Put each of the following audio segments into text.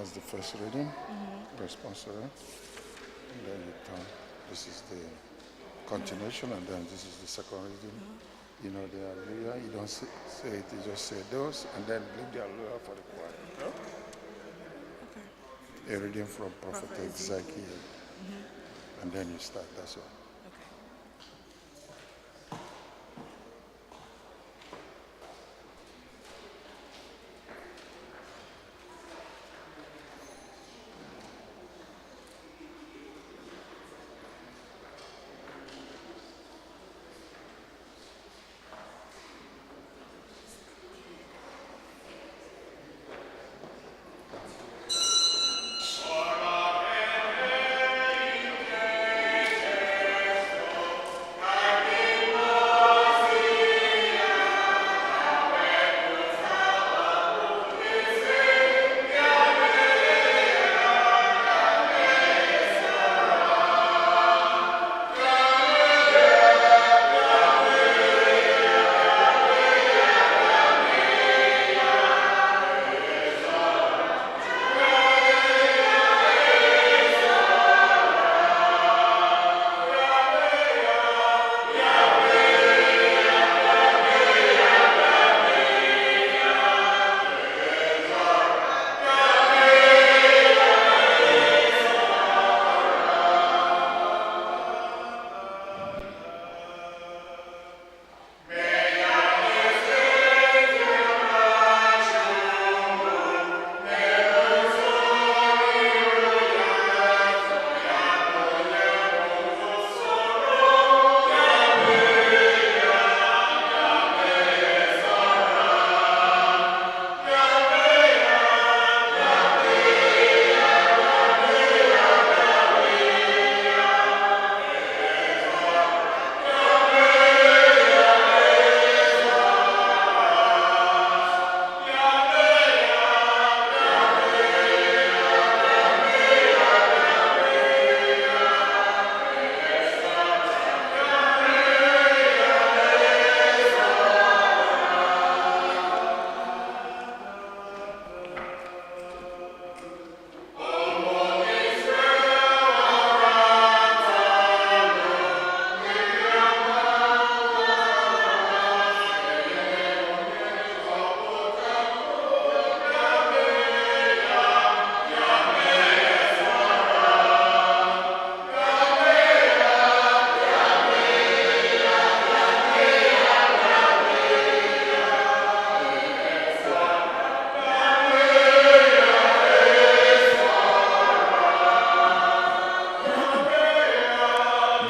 That's the first reading, responsory. And then you turn. This is the continuation, and then this is the second reading. You know the Alleluia. You don't say it, you just say those, and then leave the Alleluia for the choir. Okay. A reading from Prophet Prophet Ezekiel. Ezekiel. And then you start, that's all. Okay.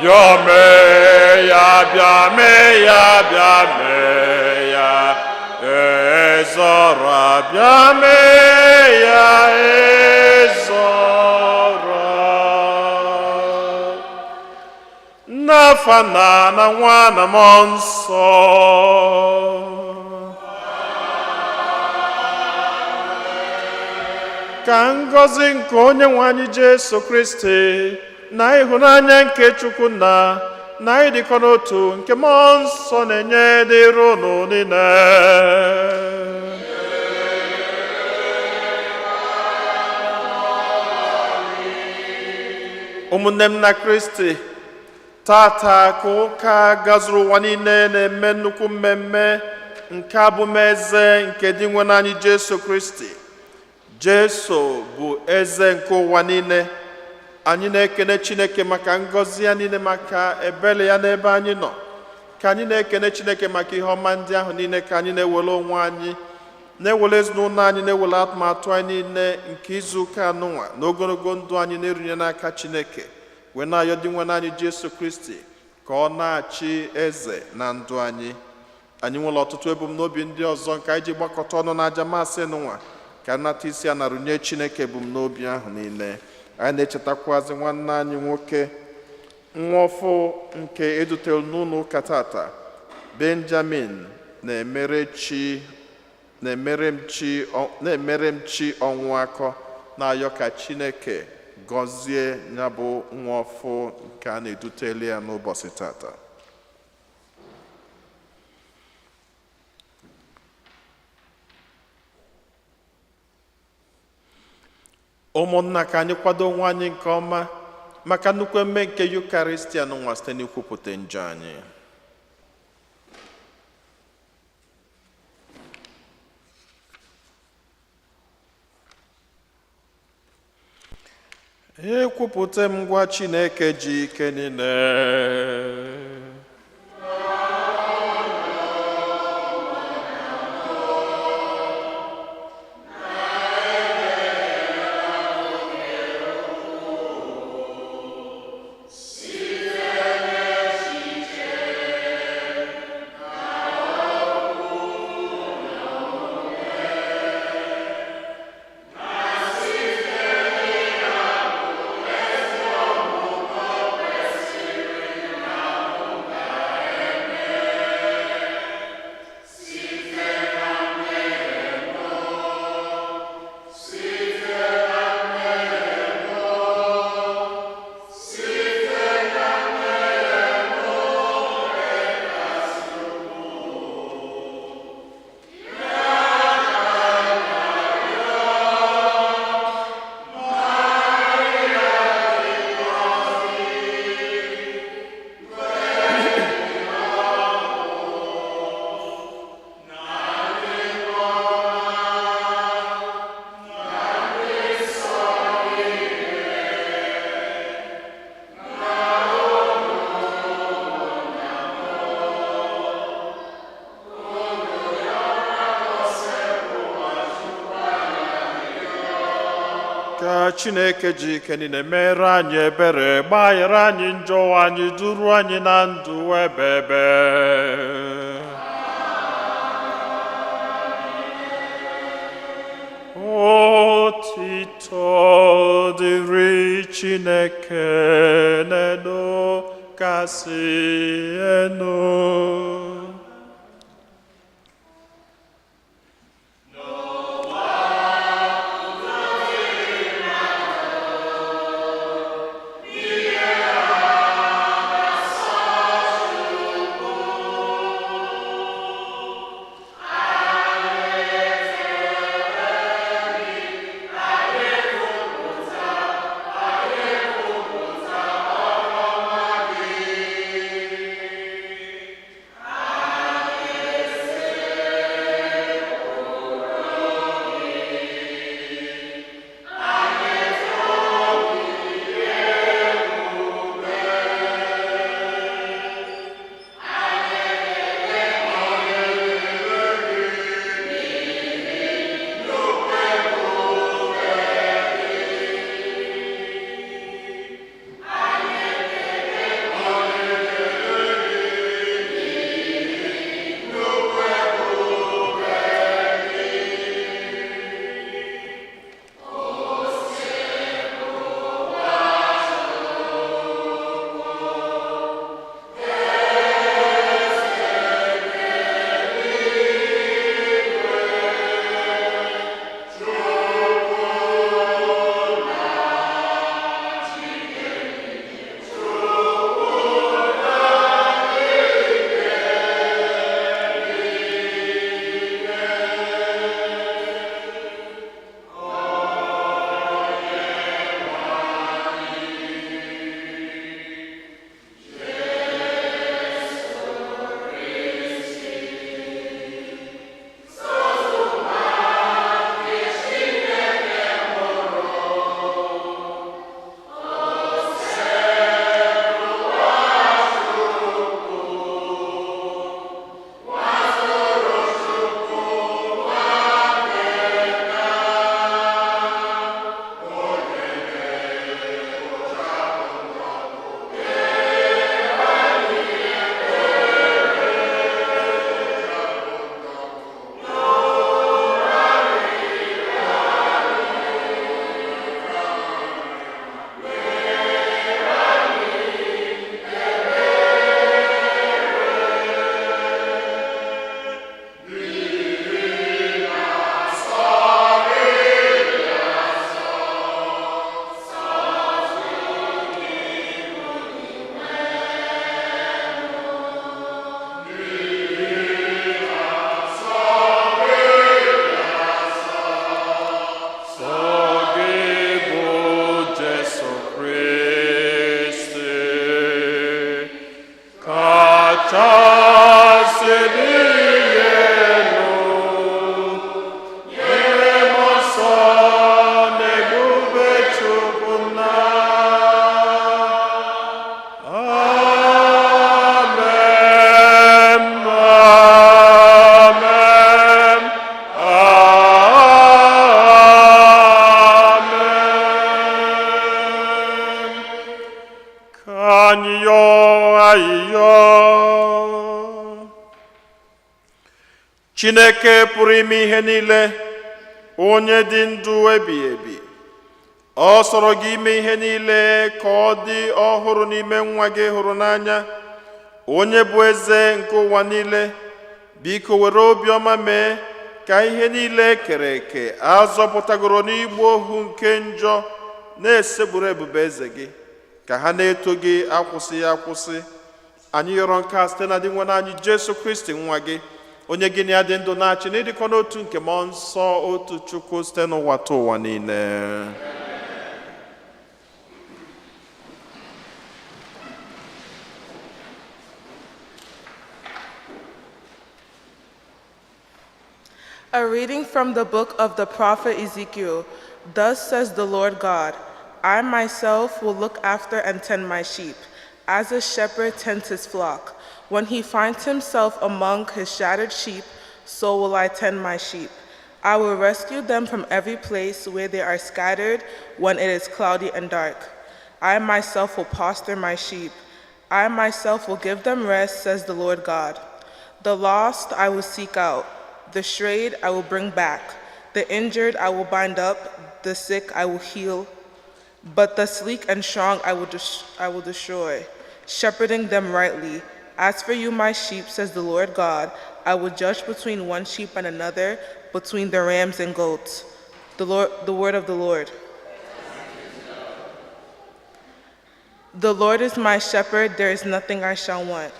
Bịa mee ya, bịa mee ya, bịa mee ya, Ezora, bịa mee ya, Ezora. N'afa na na nwa na mmụọ nsọ. Ka ngọzi nke onye nwe anyị Jesu Kristi na ịhụnanya nke Chukwu nna na ịdịkọ n'otu nke mmụọ nsọ na-enye dịrị unu niile. Ụmụnne m na Kristi, tata ka ụka gazuru ụwa niile na-eme nnukwu mmemme nke abụmeze nke dị nwe anyị Jesu Kristi. Jesu bụ eze nke ụwa niile. Anyị na-ekene Chineke maka ngọzi ya niile, maka ebere ya n'ebe anyị nọ. Ka anyị na-ekene Chineke maka ihe ọma ndị ahụ niile, ka anyị na-ewere onwe anyị, na-ewere ezinụlọ anyị, na-ewere atụmatụ anyị niile nke izu ụka anụnwa na ogologo ndụ anyị na-erunye n'aka Chineke, wee na-ayọ dị nwe anyị Jesu Kristi ka ọ na-achị eze na ndụ anyị. Anyị nwere ọtụtụ ebumnobi ndị ọzọ nke anyị ji gbakọta ọnụ n'aja masị nụnwa ka nnata isi a narụnye Chineke ebumnobi ahụ niile. Anyị na-echetakwazị nwanne anyị nwoke nwa ọfụ nke edutere n'ụlọ ụka tata, Benjamin na-emere chi na-emere m chi na-emere m chi ọnwụ akọ, na-ayọ ka Chineke gọzie ya bụ nwa ọfụ nke a na-eduteli ya n'ụbọchị tata. Ụmụnna, ka anyị kwado onwe anyị nke ọma maka nnukwu emme nke Yukaristia nwa site n'ikwupụta njọ anyị. Ekwupụta m ngwa Chineke ji ike niile, ka Chineke ji ike niile mere anyị ebere, gbaghara anyị njọ anyị, duru anyị na ndụ ebebe. Otito dịrị Chineke n'elu kasị elu. Chineke pụrụ ime ihe niile, onye dị ndụ ebighị ebi, ọ sọrọ gị ime ihe niile ka ọ dị ọhụrụ n'ime nwa gị hụrụ n'anya, onye bụ eze nke ụwa niile. Biko were obiọma mee ka ihe niile e kere eke azọpụtagoro n'igbu ohu nke njọ na-esekpuru ebube eze gị, ka ha na-eto gị akwụsịghị akwụsị. Anyị yọrọ nke a site na Dinwenụ anyị Jesu Kristi nwa gị, onye gị na ya dị ndụ na-achị n'ịdịkọ n'otu nke mmụọ nsọ, otu Chukwu, site n'ụwa ta ụwa niile. A reading from the book of the prophet Ezekiel. Thus says the Lord God, I myself will look after and tend my sheep, as a shepherd tends his flock. When he finds himself among his shattered sheep, so will I tend my sheep. I will rescue them from every place where they are scattered when it is cloudy and dark. I myself will pasture my sheep. I myself will give them rest, says the Lord God. The lost I will seek out, the strayed I will bring back, the injured I will bind up, the sick I will heal, but the sleek and strong I will destroy, shepherding them rightly. As for you, my sheep, says the Lord God, I will judge between one sheep and another, between the rams and goats. The Lord, the word of the Lord. The Lord is my shepherd, there is nothing I shall want.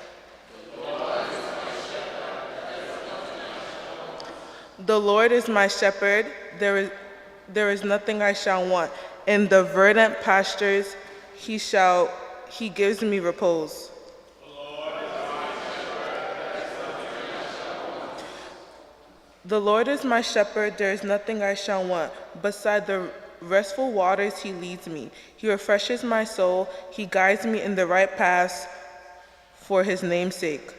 The Lord is my shepherd, there is nothing I shall want. In the verdant pastures he gives me repose. The Lord is my shepherd, there is nothing I shall want. Beside the restful waters he leads me. He refreshes my soul, he guides me in the right paths for his name's sake.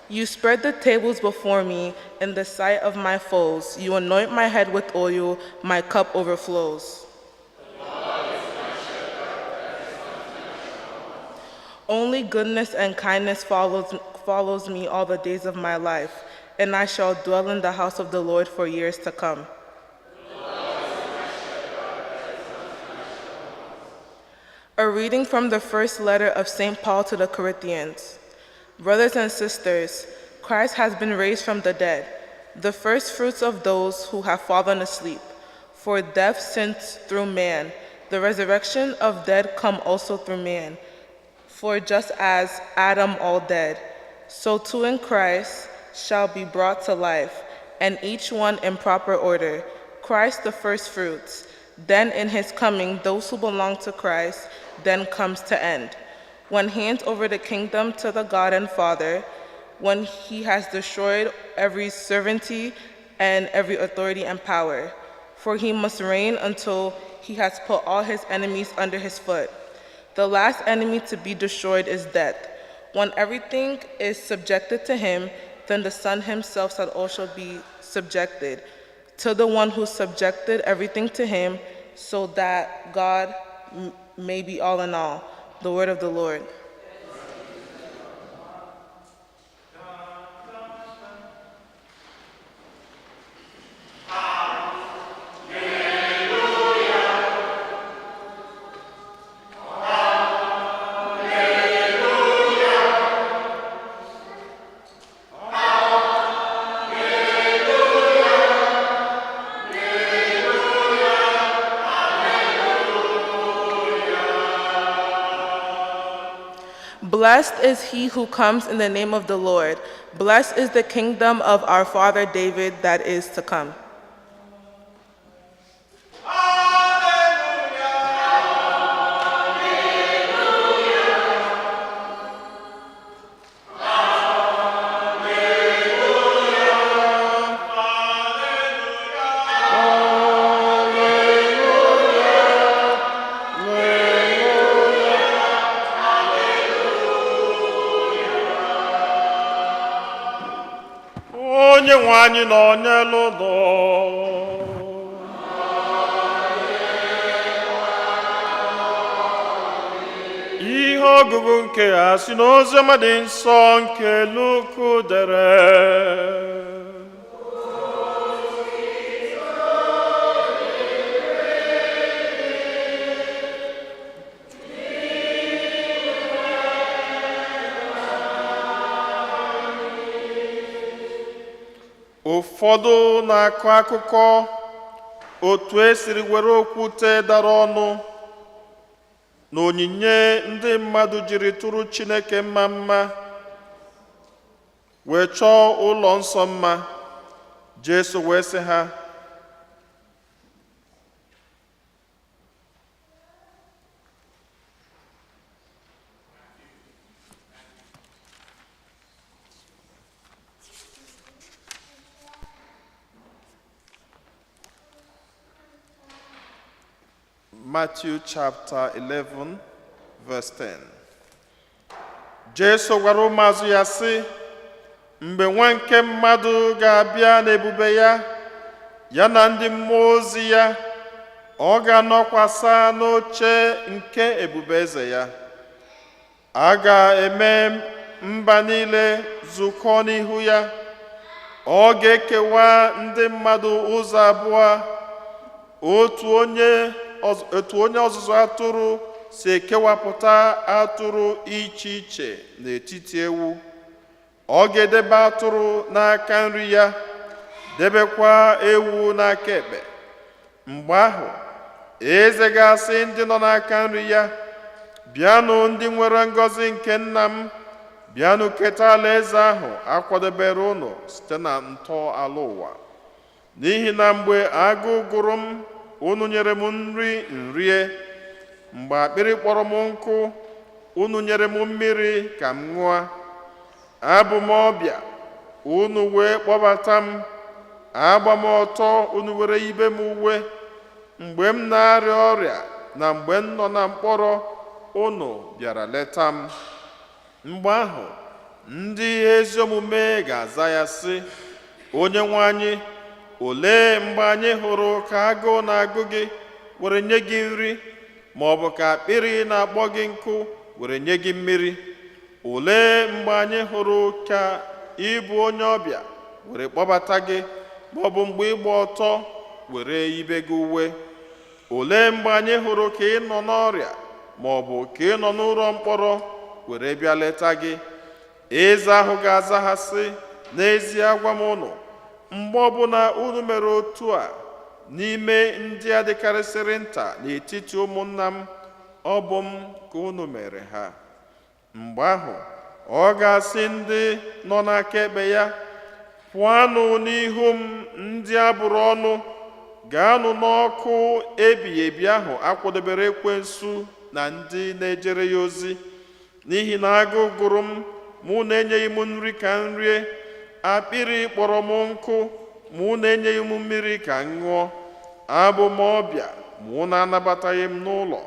You spread the tables before me in the sight of my foes. You anoint my head with oil, my cup overflows. Only goodness and kindness follows me all the days of my life, and I shall dwell in the house of the Lord for years to come. A reading from the first letter of St. Paul to the Corinthians. Brothers and sisters, Christ has been raised from the dead, the first fruits of those who have fallen asleep. For death sins through man, the resurrection of dead come also through man. For just as Adam all dead, so too in Christ shall be brought to life, and each one in proper order. Christ the first fruits, then in his coming those who belong to Christ, then comes to end. When hands over the kingdom to the God and Father, when he has destroyed every sovereignty and every authority and power. For he must reign until he has put all his enemies under his foot. The last enemy to be destroyed is death. When everything is subjected to him, then the Son himself shall also be subjected to the one who subjected everything to him, so that God may be all in all. The word of the Lord. Blessed is he who comes in the name of the Lord. Blessed is the kingdom of our father David that is to come. Onye nwe anyị nọ n'elu ụlọ. Ihe Ihe ọgụgụ nke a si n'Oziọma dị nsọ nke Luku dere. Ụfọdụ na-akọ akụkọ otu esiri were okwute dara ọnụ na onyinye ndị mmadụ jiri tụrụ Chineke mma mma wee chọọ ụlọ nsọ mma. Jesu wee sị ha, Matthew chapter 11, verse 10. Jesu gwara ụmụazụ ya sị, mgbe nwa nke mmadụ ga-abịa n'ebube ya, ya na ndị mmụọ ozi ya, ọ ga-anọkwasa n'oche nke ebube eze ya. A ga-eme mba niile zukọ n'ihu ya. Ọ ga-ekewa ndị mmadụ ụzọ abụọ, otu onye ọzụzụ atụrụ si ekewapụta atụrụ iche iche n'etiti ewu. Ọ ga-edebe atụrụ n'aka nri ya, debekwa ewu n'aka ekpe. Mgbe ahụ, eze ga-asị ndị nọ n'aka nri ya, bịanụ ndị nwere ngọzi nke nna m, bịanụ keta alaeze ahụ akwadobere unu site na ntọala ụwa. N'ihi na mgbe agụụ gụrụ m, unu nyere m nri nrie. Mgbe akpịrị kpọrọ m nkụ, unu nyere m mmiri ka m ṅụọ. Abụ m ọbịa, unu wee kpọbata m. Agba m ọtọ, unu were yibe m uwe. Mgbe m na-arịa ọrịa na mgbe m nọ na mkpọrọ, unu bịara leta m. Mgbe ahụ, ndị ezi omume ga-aza ya sị, Onye nwe anyị, olee mgbe anyị hụrụ ka agụụ na-agụ gị were nye gị nri, ma ọ bụ ka akpịrị na-akpọ gị nkụ were nye gị mmiri? Olee mgbe anyị hụrụ ka ị bụ onye ọbịa were kpọbata gị, ma ọ bụ mgbe ị gba ọtọ were yibe gị uwe? Olee mgbe anyị hụrụ ka ị nọ n'ọrịa, ma ọ bụ ka ị nọ n'ụlọ mkpọrọ were bịa leta gị? Eze ahụ ga-aza ha sị, n'ezie agwa m unu, mgbe ọbụla unu mere otu a n'ime ndị a dịkarịsịrị nta n'etiti ụmụnna m, ọ bụ m ka unu mere ha. Mgbe ahụ, ọ ga-asị ndị nọ n'aka ekpe ya, pụọnụ n'ihu m ndị a bụrụ ọnụ, gaanụ n'ọkụ ebighị ebi ahụ akwadobere ekwensu na ndị na-ejere ya ozi. N'ihi na agụụ gụrụ m, mụ na-enyeghị m nri ka m rie, akpịrị kpọrọ m nkụ, mụ na-enyeghị m mmiri ka m ṅụọ. Abụ m ọbịa, mụ na-anabataghị m n'ụlọ.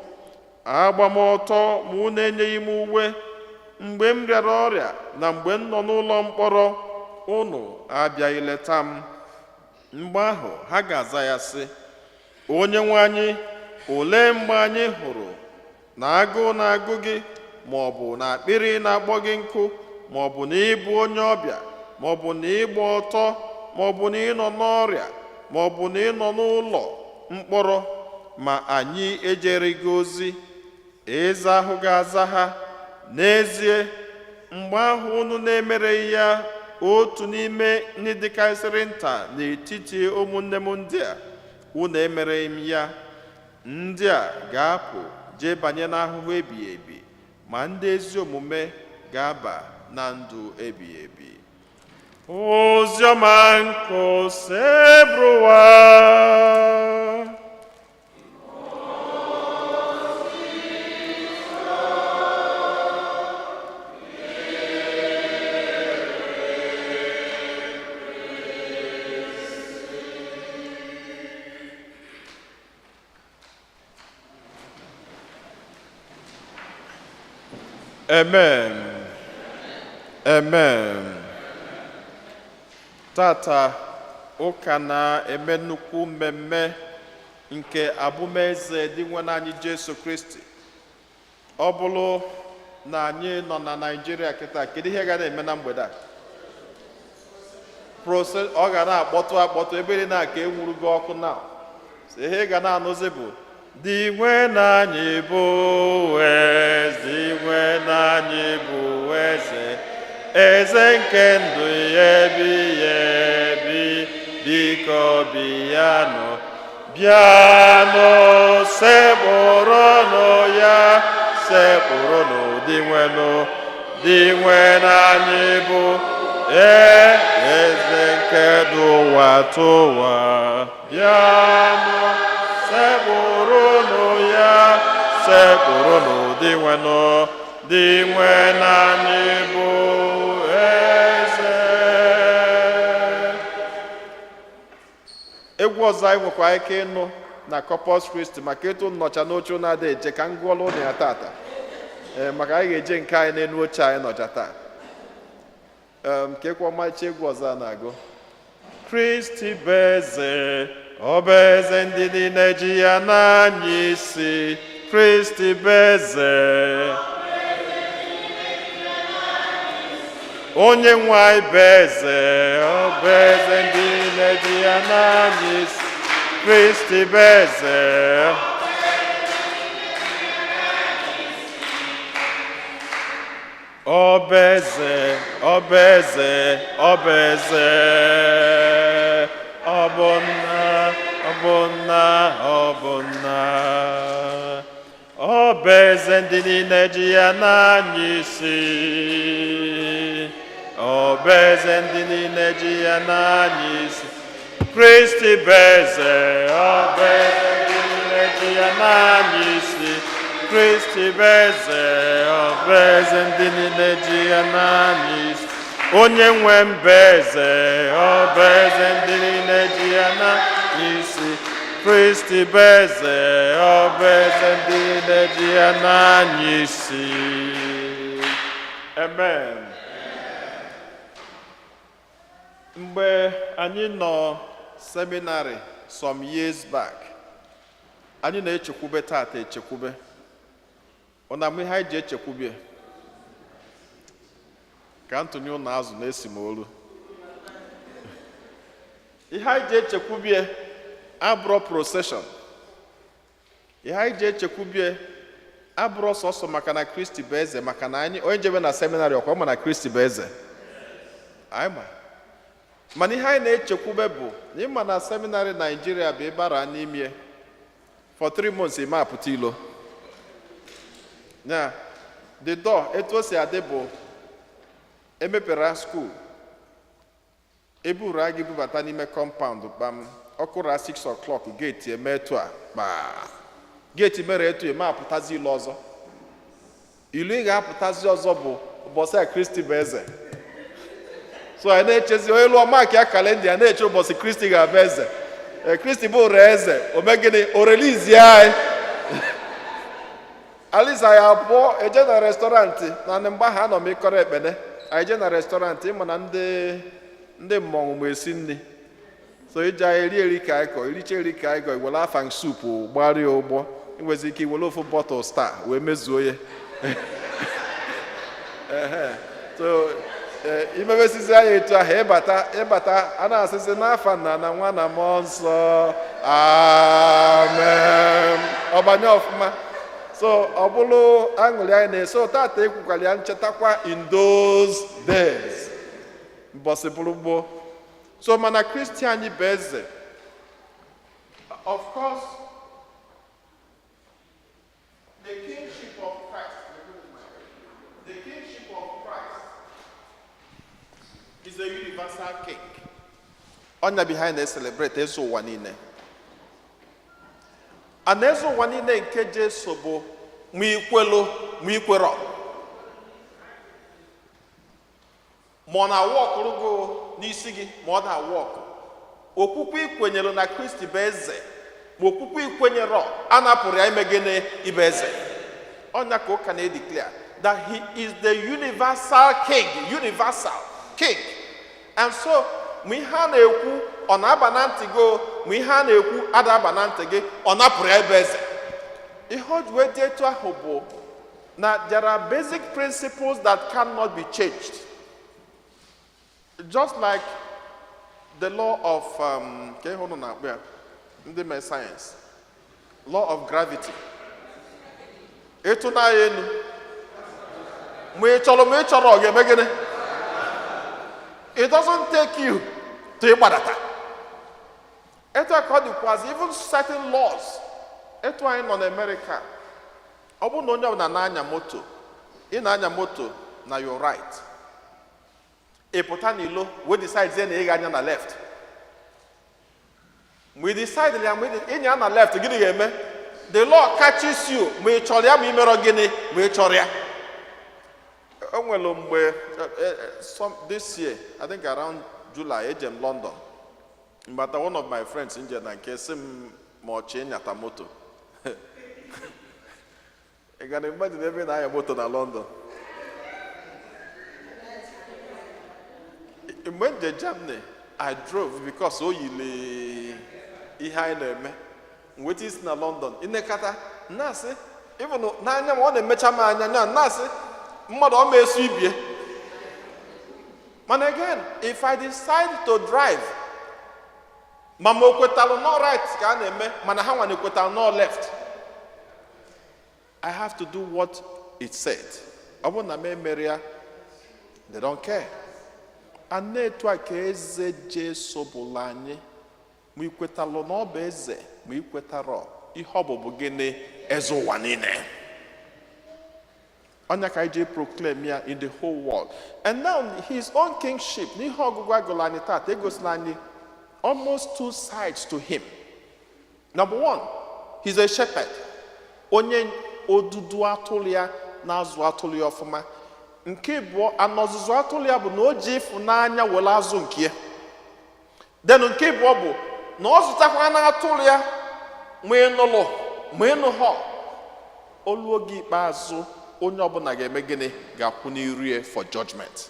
Agba m ọtọ, mụ na-enyeghị m uwe. Mgbe m rịara ọrịa na mgbe m nọ n'ụlọ mkpọrọ, unu abịaghị leta m. Mgbe ahụ ha ga-aza ya sị, Onye nwe anyị, olee mgbe anyị hụrụ na agụụ na-agụ gị, ma ọ bụ na akpịrị na-akpọ gị nkụ, ma ọ bụ na ị bụ onye ọbịa, ma ọ bụ na ị gba ọtọ, ma ọ bụ na ị nọ n'ọrịa, ma ọ bụ na ị nọ n'ụlọ mkpọrọ, ma anyị ejere gị ozi? Eze ahụ ga-aza ha, n'ezie, mgbe ahụ unu na-emereghị ya otu n'ime ndị dịkarịsịrị nta n'etiti ụmụnne m ndị a, unu emereghị m ya. Ndị a ga-apụ jee banye n'ahụhụ ebighị ebi, ma ndị ezi omume ga-aba na ndụ ebighị ebi. Oziọma nke Osebụrụwa. Amen. Amen. Tata ụka na-eme nnukwu mmemme nke abụmeze dị nwe anyị Jesu Kristi. Ọ bụrụ Na anyị nọ na Naijiria kịta, kedu ihe ga na-eme na mgbede a? Process ọ ga na-akpọtụ akpọtụ ebe dị na ka enwurugo ọkụ na. So ihe ị ga na-anụzi bụ "Dinwenụ anyị bụ eze, Dinwenụ anyị bụ eze, eze nke ndụ ya ebighị ebi, biko bịanụ, bịanụ sekpụrụnụ ya, sekpụrụnụ Dinwenụ, Dinwenụ anyị bụ ee eze nke ụwa tụwa, bịanụ sekpụrụnụ ya, sekpụrụnụ Dinwenụ, Dinwenụ anyị bụ eze." Egwu ọzọ anyị nwekwa ike ịnụ na Corpus Christi, maka ịtụ nnọcha n'oche na-ada eje ka m gụọla ụnụ ya tata, ee, maka anyị ga-eje nke anyị n'elu oche anyị nọcha taa. Ka ekwe ọmarịcha egwu ọzọ a na-agụ, "Kristi bụ eze, ọ bụ eze, ndị niile ji ya n'anya isi. Kristi bụ eze, onye nwe anyị bụ eze, ọ bụ eze, ndị niile ji ya n'anya isi. Kristi bụ eze." Ọ bụ eze, ọ bụ eze, ọ bụ eze, ọ bụ nna, ọ bụ nna, ọ bụ nna. Ọ bụ eze, ndị niile ji ya n'anya isi. Ọ bụ eze, ndị niile ji ya n'anya isi. Kristi bụ eze, ọ bụ eze, ndị niile ji ya n'anya isi. Kristi bụ eze, ọ bụ eze, ndị niile ji ya n'anya isi. Onye nwe m bụ eze, ọ bụ eze, ndị niile ji ya n'anya isi. Kristi bụ eze, ọ bụ eze, ndị niile ji ya n'anya isi. Amen. Mgbe anyị nọ seminary some years back, anyị na-echekwube tata echekwube. Ọ na-amụ ihe anyị ji echekwube ka ntụnye ụlọ azụ na-esi m olu. Ihe anyị ji echekwubie abụrọ procession. Ihe anyị ji echekwubie abụrọ sọsọ maka na Kristi bụ eze, maka na anyị onye jebe na seminary ọkwa ma na Kristi bụ eze anyị ma. Mana ihe anyị na-echekwube bụ na ịma na seminary Naijiria bụ ịbara n'ime for 3 months, ime apụta ilo ya. The door, etu o si adị bụ emepere school, eburu gị bubata n'ime compound kpam, ọkụra 6 o'clock, gate eme etu a kpaa, gate mere etu eme, apụtazi ilu ọzọ. Ilu ị ga-apụtazi ọzọ bụ ụbọchị a Kristi bụ eze. So anyị na-echezi onye lụọ mark ya calendar ya, na-eche ụbọchị Kristi ga-abụ eze. Ee, Kristi bụ ụrụ eze, o mee gịnị? O release anyị alisa ya pụọ eje na restaurant. Na mgbe ahụ anọ m ịkọrọ ekpene, anyị je na restaurant, ịma na ndị mmọnwụ ma esi nri, so iji anyị eri eri ka anyị kọ ericha eri ka anyị kọ, iwere afang soup gbarie ụgbọ, inwezi ike iwere ofu bottle Star wee mezuo ya. Ehe, so imebesizi anya etu ahụ, ịbata a na-asịsị n'afa Nna na Nwa na Mmụọ Nsọ, amen, ọbanye ọfụma. So ọ bụrụ aṅụrị anyị na-eso tata, ekwukwara ya nchetakwa in those days, mbọsị bụrụ gboo. So mana Kristi anyị bụ eze. Of course, the kingship of Christ, the kingship of Christ is a universal king. Ọnya behind na-celebrate eze ụwa niile. Ana eze ụwa niile nke Jesu bụ ma ikwelu ma ikwerọ, ma ọ na-awụ ọkụrụ gị n'isi gị, ma ọ na-awụ ọkụ okwukwe ikwenyere na Kristi bụ eze, ma okwukwe ikwenyere a napụrụ ya ime gịnị? Ịbụ eze. Ọnya ka ụka na-edeclare that he is the universal king, universal king. And so ma ihe a na-ekwu ọ na-aba na ntị gị, ma ihe a na-ekwu ada aba na ntị gị, ọ napụrụ ya ịbụ eze. Ihe o ji wee dị etu ahụ bụ Na there are basic principles that cannot be changed, just like the law of ka ihe unu na-akpọ ya, ndị mee science, law of gravity. Ịtụnanya elu, ma ị chọrọ ma ị chọrọ, ọ ga-eme gịnị? It doesn't take you to ịgbadata. Etu a ka ọ dịkwazị even certain laws. Etu anyị nọ n'Amerịka, ọ bụrụ na onye ọbụla na-anya moto, ị na-anya moto na your right, ị pụta n'ilo wee decide na ị ga-anya na left. Mgbe ị decide ya, mgbe ịnya na left, gịnị ga-eme? The law catches you, ma ị chọrọ ya ma ị merọ gịnị, ma ị chọrọ ya. O nwere mgbe some this year, I think around July, eje m London. Mbata, one of my friends nje na nke sị m ma ọ chị ịnyata moto. Ị gara imagine ebe ị na-anya moto na London? Mgbe m je Germany, I drove because o yiri ihe anyị na-eme nweta isi na London. Inekata na-asị, even n'anya m, ọ na-emecha m anya na na-asị mmadụ ọ ma eso ibie. Mana again, if I decide to drive, ma ma o kwetalụ no right ka a na-eme, mana ha nwa na-ekwetalụ no left, I have to do what it said. Ọ bụrụ na m emere ya, they don't care. And na-etu a ka eze Jesu bụla anyị, ma ikwetalụ na ọ bụ eze, ma ikwetarọ, ihe ọ bụ bụ gịnị? Eze ụwa niile. Ọnya ka anyị ji proclaim ya in the whole world. And now his own kingship, n'ihe ọgụgụ agụrụ anyị tata, egosila anyị almost two sides to him. Number one, he's a shepherd, onye odudu atụrụ ya, na-azụ atụrụ ya ọfụma. Nke abụọ, anọzụzụ atụrụ ya bụ na o ji ịfụnanya were azụ nke ya. Then nke abụọ bụ na ọ zụtakwa na atụrụ ya, ma ị nụlụ ma ị nụghọ, olu oge ikpeazụ, onye ọbụla ga-eme gịnị? Ga-akwụ n'iru ya for judgment.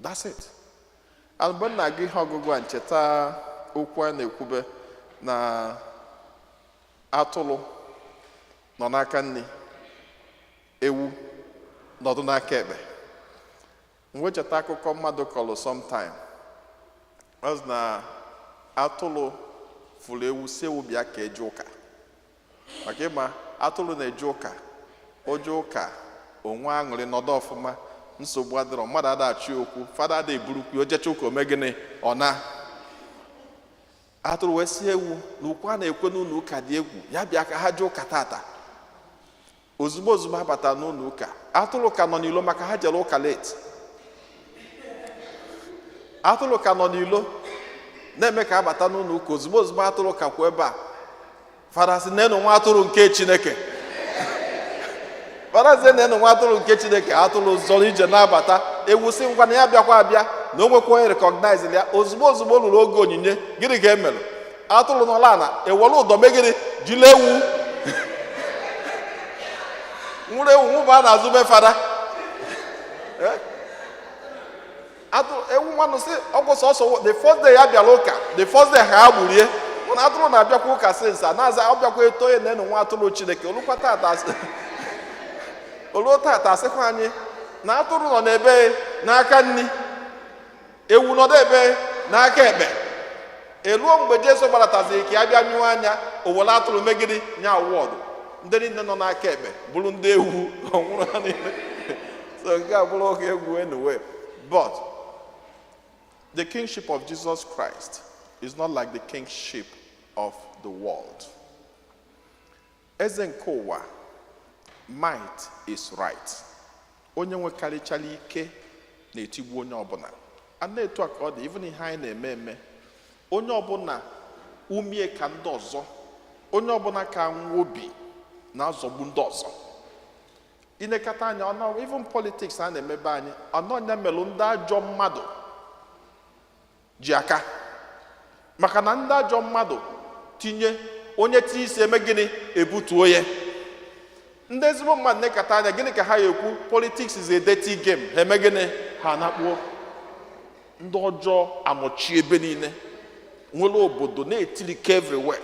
That's it. And mgbe m na-agụ ihe ọgụgụ a, ncheta okwu a na-ekwube na atụrụ nọ n'aka nri, ewu nọdụ n'aka ekpe. M wee cheta akụkọ mmadụ kọrọ sometime. Ọ sị na atụrụ fụrụ ewu, si ewu bịa ka eje ụka, maka ịma atụrụ na-eje ụka. Oje ụka, onwe aṅụrị, nọdụ ọfụma, nsogbu adịrọ, mmadụ ada achị okwu, fada ada eburukwu. Ojecha ụka, ome gịnị? Ọ na atụrụ wee si ewu na ukwu a na-ekwe n'ụlọ ụka dị egwu, ya bịa ka ha jee ụka tata. Ozugbo ozugbo ha batara n'ụlọ ụka, atụrụ ka nọ n'ilo, maka ha jere ụka late. Atụrụ ka nọ n'ilo na-eme ka abata n'ụlọ ụka. Ozugbo ozugbo atụrụ ka kwụ ebe a, fada sị, "Nenu nwa atụrụ nke Chineke." Fada sị, "Nenu nwa atụrụ nke Chineke." Atụrụ zọrọ ije na-abata. Ewu sị ngwa na ya bịakwa abịa, na o nwekwa onye recognize ya. Ozugbo ozugbo ruru oge onyinye, gịnị ka emelụ? Atụrụ nọla ana, ewere ụdọ megịnị? Jiri ewu nwụrụ ewu nwụba n'azụ be fada. Atụrụ ewu nwanụ sị ọgwụ sọsọ the first day ya bịara ụka, the first day ha gburie. Mana atụrụ na-abịakwa ụka since a na-aza, ọ bịakwa eto ya, nenu nwa atụrụ Chineke. Olukwa tata, oluo tata, asịkwa anyị na atụrụ nọ n'ebe n'aka nni, ewu nọdụ ebe n'aka ekpe. Eluo mgbe Jesu gbadataziri ka ya bịa nyụọ anya, o were atụrụ megide nye awọdụ. Ndị niile nọ n'aka ekpe bụrụ ndị ewu, ọnwụrụ ha niile. So nke a bụrụ oge egwu. Anyway, but the kingship of Jesus Christ is not like the kingship of the world. Eze nke ụwa, might is right. Onye nwekarịchara ike na-etigbu onye ọbụla. A na-etu a ka ọ dị, even ihe anyị na-eme eme, onye ọbụla umie ka ndị ọzọ, onye ọbụla ka nwa obi na-azọgbu ndị ọzọ. Inekata anya ọnụ, even politics a na-emebe anyị ọnọnya melụ ndị ajọ mmadụ ji aka, maka na ndị ajọ mmadụ tinye onye tinye isi, eme gịnị? Ebutuo ya. Ndị ezigbo mmadụ nekata anya, gịnị ka ha ya ekwu? "Politics is a dirty game." Ha eme gịnị? Ha anakpuo. Ndị ọjọọ anọchi ebe niile, nwere obodo na-etirike everywhere.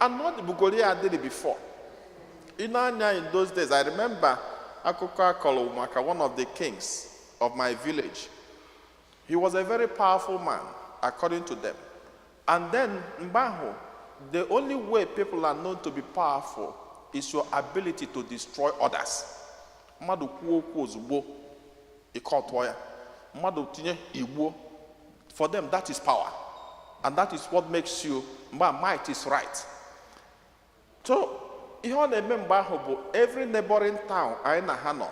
And not bugoro ya adịrị before. Ị na-anya, in those days, I remember Akụkọ akọrọ maka one of the kings of my village. He was a very powerful man, according to them. And then, mgbe ahụ, the only way people are known to be powerful is your ability to destroy others. Mmadụ kwuo okwu ozugbo, ịkọtụọ ya. Mmadụ tinye igbuo. For them, that is power. And that is what makes you, mgbe a, might is right. So, ihe ọ na-eme mgbe ahụ bụ every neighboring town anyị na ha nọ,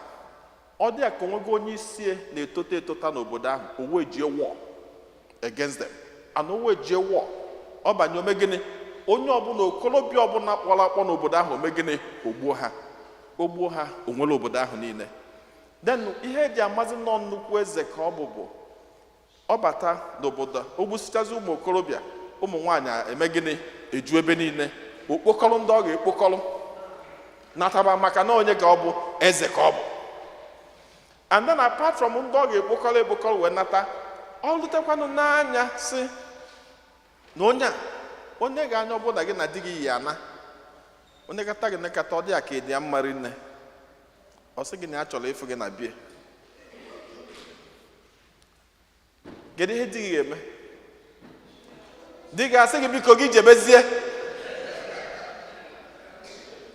ọ dị ka onwego onye isi na-etota etota n'obodo ahụ, o wee jie war against them. And o wee jie war, ọ banye ome gịnị? Onye ọbụla, okolobịa ọbụla kpọrọ akpọ n'obodo ahụ, ome gịnị? O gbuo ha. O gbuo ha, o nwere obodo ahụ niile. Then ihe eji amazi nọ nnukwu eze ka ọ bụ bụ ọ bata n'obodo, o gbusichazi ụmụ okorobịa, ụmụ nwaanyị eme gịnị? Eju ebe niile. Okpokọrọ ndị ọ ga-ekpokọrọ nataba, maka na onye ka ọ bụ? Eze ka ọ bụ. And then, apart from ndị ọ ga-ekpokọrọ ekpokọrọ wee nata, ọ lutekwanụ n'anya si na onye a, onye ga-anya ọbụla gị na di gị yi ana, onye kata gị nekata, ọ dị ya ka ịdị ya mma rinne, ọ sị gị na ya chọrọ ịfụ gị na bie. Kedu ihe di gị ga-eme? Di gị asị gị, biko, gị jebezie.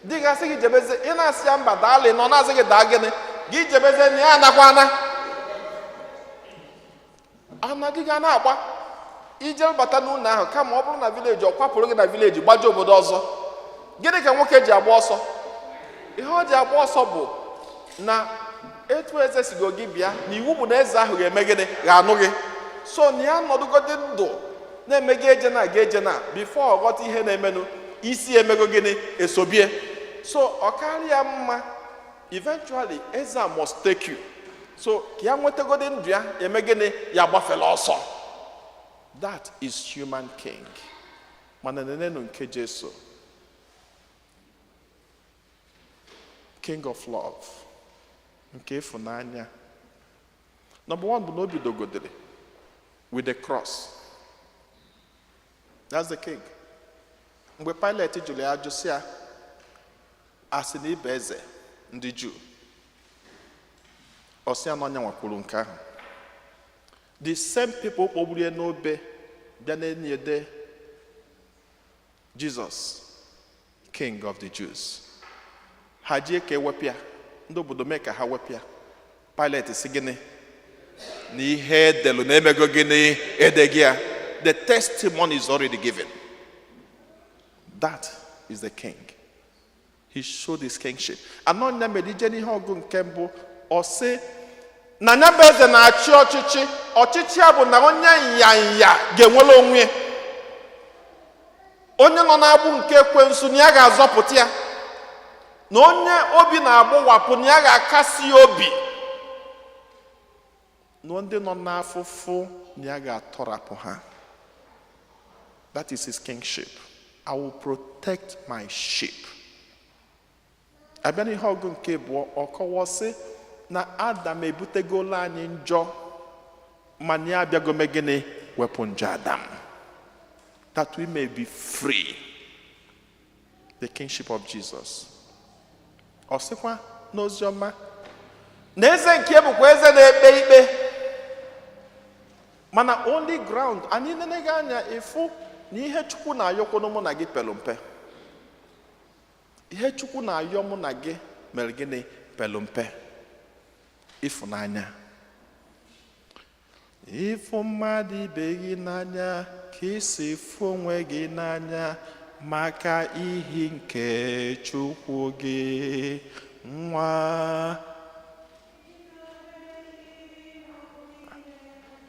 Di gị asị gị jebezie. Ị na-asị ya mba, daalị nọ na-asị gị daa gịnị, gị jebezie na ya anakwa ana ana gị ga na-agba ije bata n'ụlọ ahụ. Kama ọ bụrụ na village, ọ kwapụrụ gị na village gbaje obodo ọzọ. Gịnị ka nwoke ji agba ọsọ? Ihe ọ ji agba ọsọ bụ na etu eze sigo gị bịa na iwu bụ na eze ahụ ga-eme gịnị? Ga-anụ gị. So na ya nọdụgodi ndụ na-eme gị eje na ga eje na before ọ ghọta ihe na-emenụ, isi emego gịnị? Esobie. So ọ karịa mma, eventually eze a must take you. So ka ya nwetagodi ndụ ya, eme gịnị? Ya gbafela ọsọ. That is human king. Mana nenenu nke Jesu, king of love, nke ịfụnanya. Number one bụ na o bidogodere with the cross. That's the king. Mgbe Pilate jụrụ ya ajụ sị ya, asị na ibe eze ndị Juu, ọ sị ya na ọnya nwakwuru nke ahụ. The same people kpọgburu ya n'obe bịa na-enyede "Jesus, King of the Jews." Ha jie ka ewepụ ya, ndị obodo mee ka ha wepụ ya. Pilate sị gịnị? Na ihe edelu na emego gịnị? Edeghị ya. The testimony is already given. That is the king. He showed his kingship. Anọ ya mere ije n'ihe ọgụ nke mbụ, ọ sị na ya bụ eze na-achị ọchịchị. Ọchịchị ya bụ na onye nyanya ga-enwere onwe ya, onye nọ n'agbụ nke ekwensu na ya ga-azọpụta ya, na onye obi na-agbụwapụ na ya ga-akasi ya obi, na ndị nọ n'afụfụ na ya ga-atọrapụ ha. That is his kingship. I will protect my sheep. Abịa n'ihe ọgụ nke abụọ, ọ kọwa sị na Adam ebutegola anyị njọ, mana ya abịago mee gịnị? Wepụ njọ Adam, that we may be free. The kingship of Jesus. Ọ sịkwa n'ozi ọma na eze nke bụkwa eze na-ekpe ikpe, mana only ground anyị neneghị anya ịfụ na ihe Chukwu na-ayọkwanụ mụ na gị pelu mpe. Ihe Chukwu na-ayọ mụ na gị mere gịnị? Pelu mpe. Ịfụnanya, ịfụ mmadụ ibe gị n'anya ka isi fụ onwe gị n'anya, maka ihi nke Chukwu gị nwa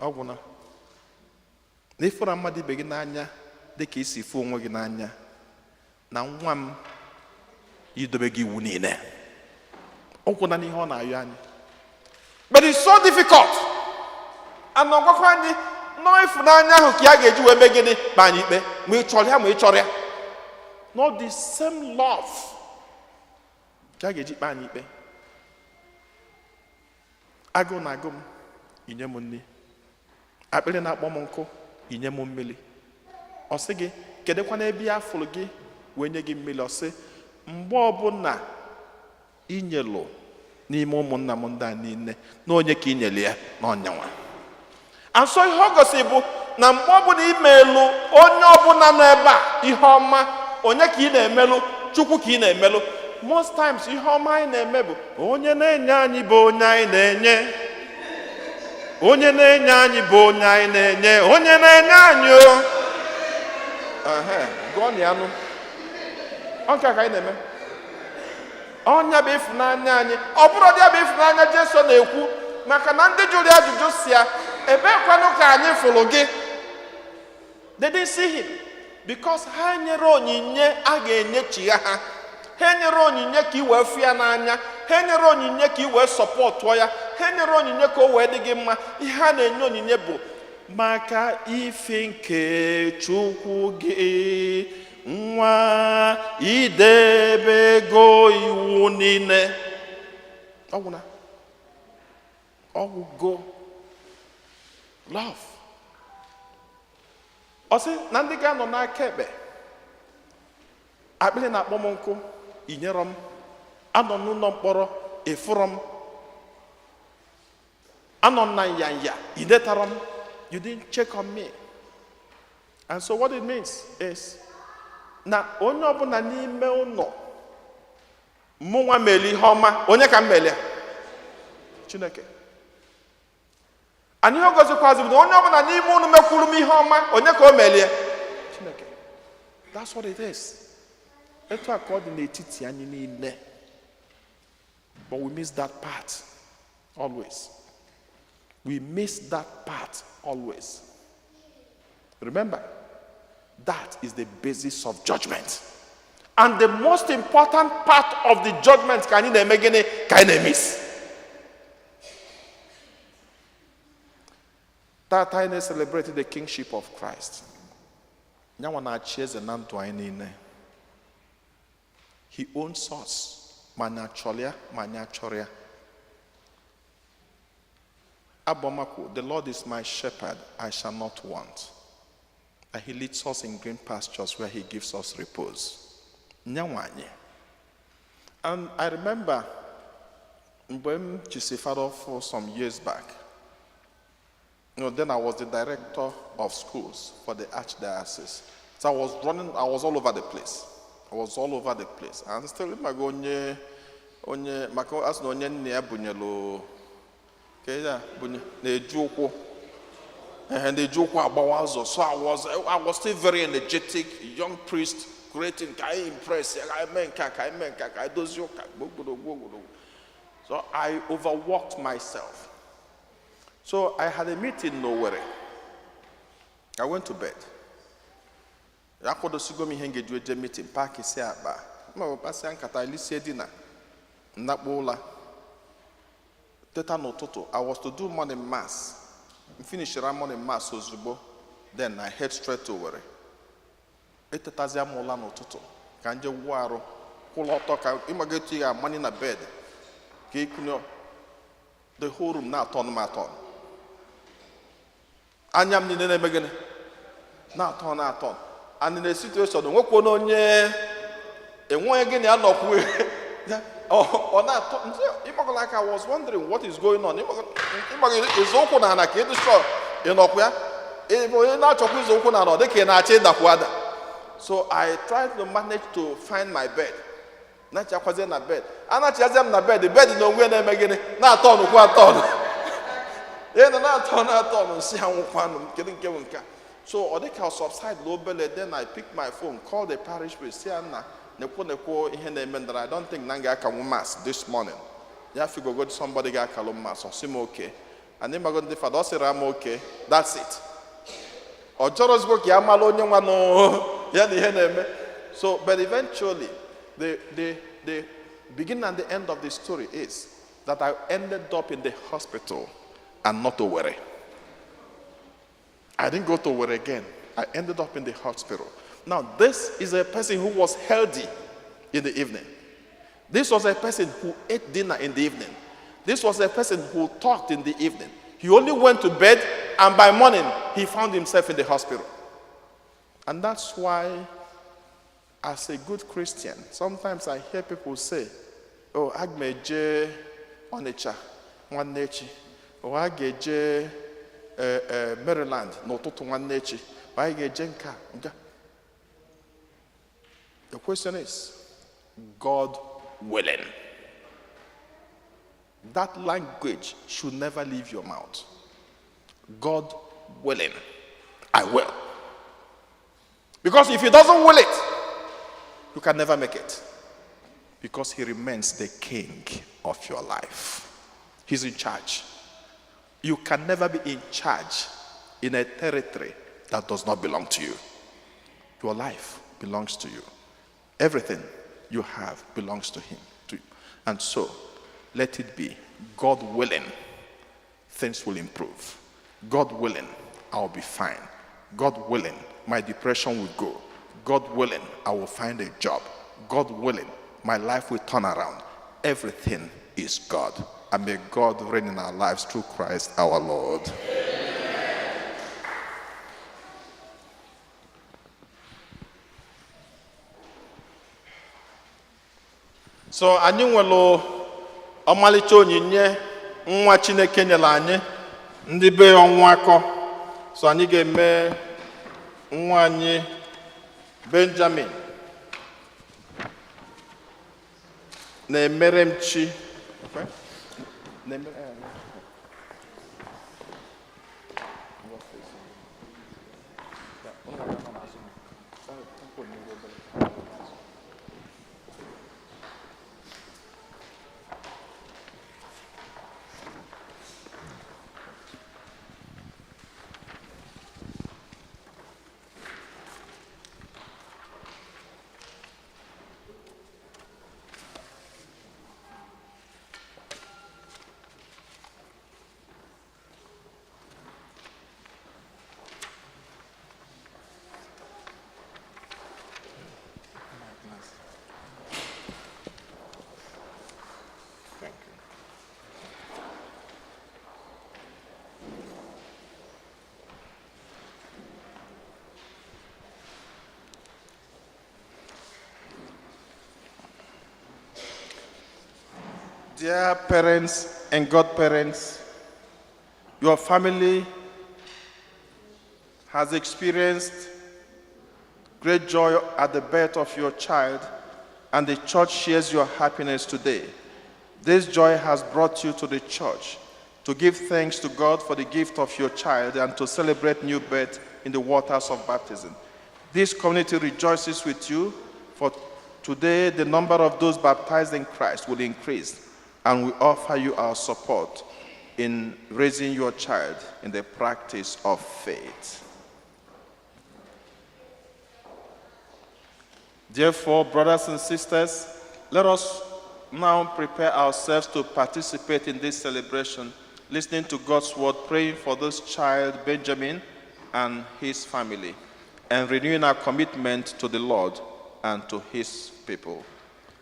ọ gwụna na ịfụra mmadụ ibe gị n'anya dị ka isi fụ onwe gị n'anya, na nwa m idobe gị iwu niile. Ọ gwụna n'ihe ọ na-ayọ anyị. But it's so difficult. And ọgwakwa anyị nọọ ịfụnanya ahụ ka ya ga-eji wee mee gịnị? Kpa anyị ikpe, ma ị chọrọ ya ma ị chọrọ ya. Not the same love ka a ga-eji kpe anyị ikpe. Agụụ na-agụ m, inye m nri. Akpịrị na-akpọ m nkụ, inye m mmiri. Ọ sị gị, kedụkwa n'ebe ya fụrụ gị wee nye gị mmiri? Ọ sị, mgbe ọbụla inyelụ N'ime ụmụnna m ndị a niile, na onye ka ị nyere ya na ọnyanwa. And so ihe ọ gosi bụ na mgbe ọbụla imelụ onye ọbụla nọ ebe a ihe ọma, onye ka ị na-emelụ? Chukwu ka ị na-emelụ. Most times, ihe ọma anyị na-eme bụ onye na-enye anyị bụ onye anyị na-enye, onye na-enye anyị bụ onye anyị na-enye, onye na-enye anyị o. Ehe, gụọ na ya nụ. Ọ nke a ka anyị na-eme. Ọnya bụ ịfụnanya anyị. Ọ bụrụ dị ya bụ ịfụnanya Jesu na-ekwu, maka na ndị jụrụ ya ajụjụ si ya, "Ebee kwanụ ka anyị fụrụ gị?" They didn't see him because ha nyere onyinye a ga-enyechigha ha. Ha nyere onyinye ka ị wee fụ ya n'anya, ha nyere onyinye ka ị wee sọpọtụọ ya, ha nyere onyinye ka o wee dị gị mma. Ihe ha na-enye onyinye bụ maka ife nke Chukwu gị, nwa idebe ego iwu niile. Ọgwụna ọgwụgo love. Ọ sị na ndị ga-anọ n'aka ekpe, akpịrị na-akpọ m nkụ, inyerọ m, anọ n'ụlọ mkpọrọ, ịfụrọ m, anọ m na nyanya, idetarọ m. You didn't check on me. And so what it means is na onye ọbụla n'ime ụlọ mụnwa mere ihe ọma, onye ka m mere ya? Chineke. And ihe o gozikwazi bụ na onye ọbụla n'ime ụnụ mekwuru m ihe ọma, onye ka o melie? Chineke. That's what it is. Etu a ka ọ dị n'etiti anyị niile, but we miss that part always. We miss that part always. Remember, that is the basis of judgment and the most important part of the judgment. Ka anyị na-eme gịnị ka anyị na-emiss? Tata anyị na-celebrate the kingship of Christ. Nyanwa na-achị eze na ndụ anyị niile. He owns us, ma anyị achọrọ ya ma anyị achọrọ ya. Abomakwu, "The Lord is my shepherd, I shall not want." And he leads us in green pastures where he gives us repose. Nyanwa anyị. And I remember mgbe m chisi Father for some years back. Then I was the director of schools for the archdiocese. So I was running, I was all over the place. I was all over the place. And still, ma onye onye maka asị na onye nna ya bunyelu ka ya bunye na-eji ụkwụ, ehe, na-eji ụkwụ agbawa ụzọ. So I was still very energetic young priest, creating ka anyị impress ya, ka anyị mee nke a, ka anyị mee nke a, ka anyị dozie ụka gbogbodogbo gbogbo. So I overworked myself. So I had a meeting n'Owerri. I went to bed. Akwadosigo m ihe m ga-eji eje meeting, pack isi akpa ma ọ bụ kpasịa nkata, lisie dina, ndakpo ụla, teta n'ụtụtụ. I was to do morning mass. M finishara morning mass ozugbo, then I head straight to Owerri. Etetazia m ụla n'ụtụtụ ka m jee wuo arụ, kwụrụ ọtọ, ka ịmaga etu ị ga-amanye na bed ka ikunye, the whole room na-atọ m atọ, anya m niile na-eme gịnị? Na-atọ na-atọ. And in a situation nwekwa na onye enweghị gịnị anọkwu ya, ọ na-atọ ịgbagọla aka. I was wondering what is going on. Ịgbago ịzọ ụkwụ na ana ka ịdị sure ịnọkwu ya. Ebe onye na-achọkwa ịzọ ụkwụ na ana, ọ dị ka ị na-achọ ịdakwu ada. So I tried to manage to find my bed, na-achakwazie na bed, anachiazie m na bed, bed na onwe ya na-eme gịnị? Na-atọ ọnụkwu atọ ọnụ ihe nọ na-atọ na-atọ ọnụ. Nsị ha nwụkwanụ m, kedu nke bụ nke a? So ọ dị ka ọ subside na obele. Then I pick my phone, call the parish priest, sị ya, "Nna, nekwo nekwo ihe na-eme ndara. I don't think na m ga-akanwu mass this morning." Ya figogo somebody ga-akalụ mass. Ọ sị m okay. And ịmago ndị fada, ọ sịrị m okay, that's it. Ọ chọrọ ozugbo ka ya mara onye nwa nụ ya na ihe na-eme. So, but eventually, the beginning and the end of the story is that I ended up in the hospital and not Owerri. I didn't go to Owerri again. I ended up in the hospital. Now, this is a person who was healthy in the evening. This was a person who ate dinner in the evening. This was a person who talked in the evening. He only went to bed, and by morning, he found himself in the hospital. And that's why, as a good Christian, sometimes I hear people say, "Oh, Agmeje, Ọnịcha nwanne echi, o a ga-eje Maryland n'ụtụtụ nwanne echi, o anyị ga-eje nka nka. The question is, God willing. That language should never leave your mouth. God willing, I will. Because if he doesn't will it, you can never make it. Because he remains the king of your life. He's in charge. You can never be in charge in a territory that does not belong to you. Your life belongs to you. Everything you have belongs to him. To you. And so, let it be. God willing, things will improve. God willing, I'll be fine. God willing, my depression will go. God willing, I will find a job. God willing, my life will turn around. Everything is God. And may God reign in our lives through Christ our Lord. So anyị nwere ọmalịcha onyinye nwa Chineke nyere anyị, ndị be ọnwa akọ. So anyị ga-eme nwa anyị Benjamin na-emere m chi. Okay? Thank you. Dear parents and godparents, your family has experienced great joy at the birth of your child, and the church shares your happiness today. This joy has brought you to the church to give thanks to God for the gift of your child and to celebrate new birth in the waters of baptism. This community rejoices with you, for today the number of those baptized in Christ will increase, and we offer you our support in raising your child in the practice of faith. Therefore, brothers and sisters, let us now prepare ourselves to participate in this celebration, listening to God's word, praying for this child, Benjamin, and his family, and renewing our commitment to the Lord and to his people.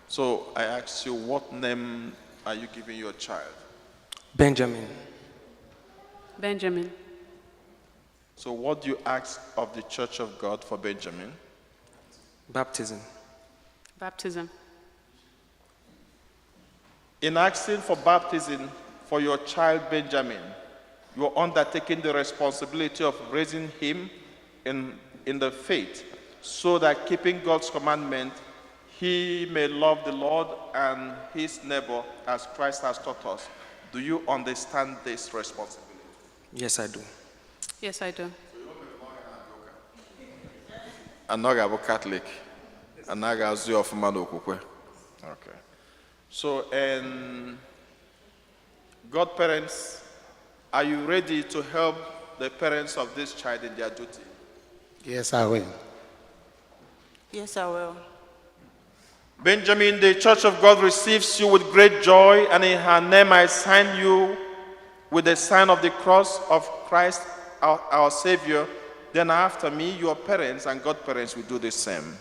So I ask you, what name are you giving your child? Benjamin. Benjamin. So what do you ask of the Church of God for Benjamin? Baptism. Baptism. In asking for baptism for your child Benjamin, you are undertaking the responsibility of raising him in the faith, so that keeping God's commandment, he may love the Lord and his neighbor as Christ has taught us. Do you understand this responsibility? Yes, I do. Yes, I do. Anaghị abụ Catholic. Anaghị azụ ya ọfụma n'okwukwe. Okay. So, and godparents, are you ready to help the parents of this child in their duty? Yes, I will. Yes, I will. Benjamin, the Church of God receives you with great joy, and in her name I sign you with the sign of the cross of Christ, our Savior. Then after me, your parents and godparents will do the same.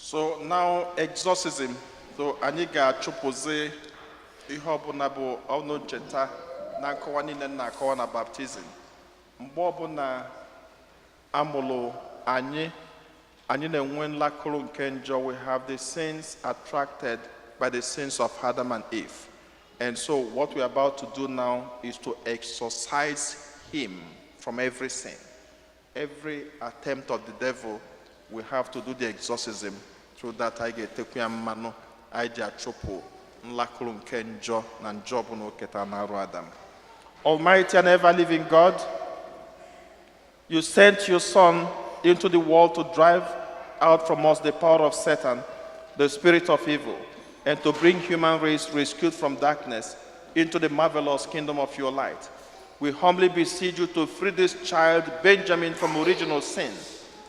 So now exorcism. So anyị ga-achụpụzi ihe ọbụla bụ ọnụ ncheta na nkọwa niile m na-akọwa na baptizim. Mgbe ọbụla amụrụ anyị, anyị na-enwe nlakụrụ nke njọ. We have the sins attracted by the sins of Adam and Eve. And so what we are about to do now is to exorcise him from every sin. Every attempt of the devil, we have to do the exorcism. Through that, anyị ga-etekwu ya mmanụ anyị ji achụpụ nlakụrụ nke njọ na njọ ọbụla o ketara n'arụ Adam. Almighty and ever living God, you sent your Son into the world to drive out from us the power of Satan, the spirit of evil, and to bring human race rescued from darkness into the marvelous kingdom of your light. We humbly beseech you to free this child, Benjamin, from original sin,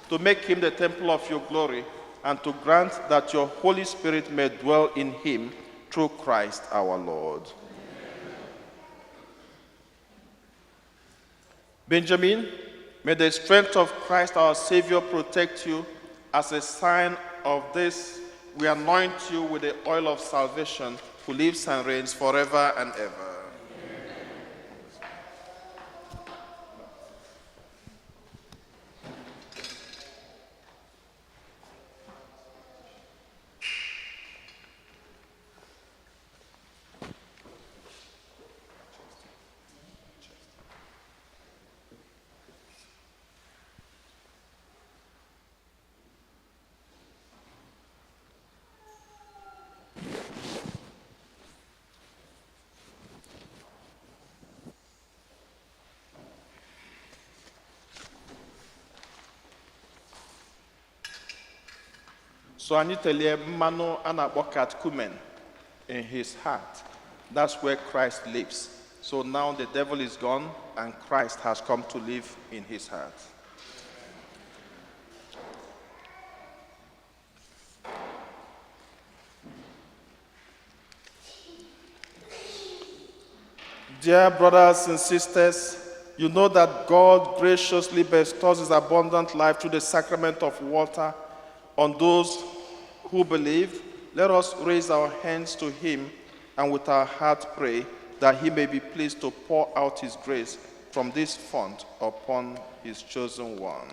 to make him the temple of your glory, and to grant that your Holy Spirit may dwell in him through Christ our Lord. Benjamin, may the strength of Christ our Savior protect you. As a sign of this, we anoint you with the oil of salvation, who lives and reigns forever and ever. So anyị telie mmanụ a na-akpọ catechumen in his heart. That's where Christ lives. So now the devil is gone and Christ has come to live in his heart. Dear brothers and sisters, you know that God graciously bestows his abundant life through the sacrament of water on those who believe. Let us raise our hands to him and with our heart pray that he may be pleased to pour out his grace from this font upon his chosen one.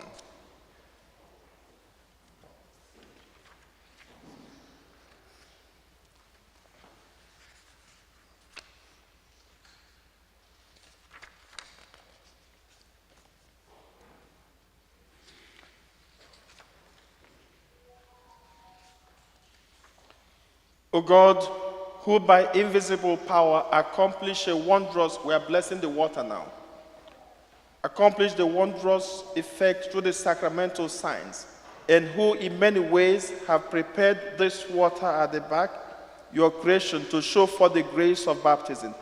O God, who by invisible power accomplish a wondrous, we are blessing the water now, accomplish the wondrous effect through the sacramental signs, and who in many ways have prepared this water at the back, your creation, to show forth the grace of baptism.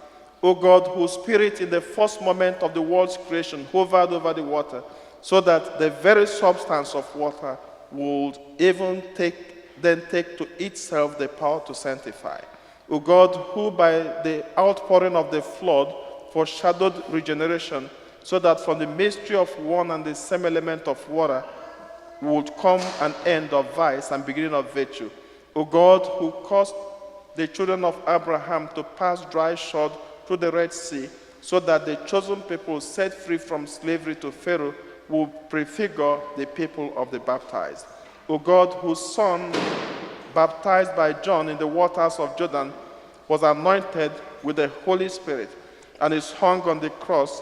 O God, whose spirit in the first moment of the world's creation hovered over the water, so that the very substance of water would even take to itself the power to sanctify. O God, who by the outpouring of the flood foreshadowed regeneration, so that from the mystery of one and the same element of water would come an end of vice and beginning of virtue. O God, who caused the children of Abraham to pass dry shod through the Red Sea, so that the chosen people set free from slavery to Pharaoh would prefigure the people of the baptized. O God, whose son, baptized by John in the waters of Jordan, was anointed with the Holy Spirit and is hung on the cross,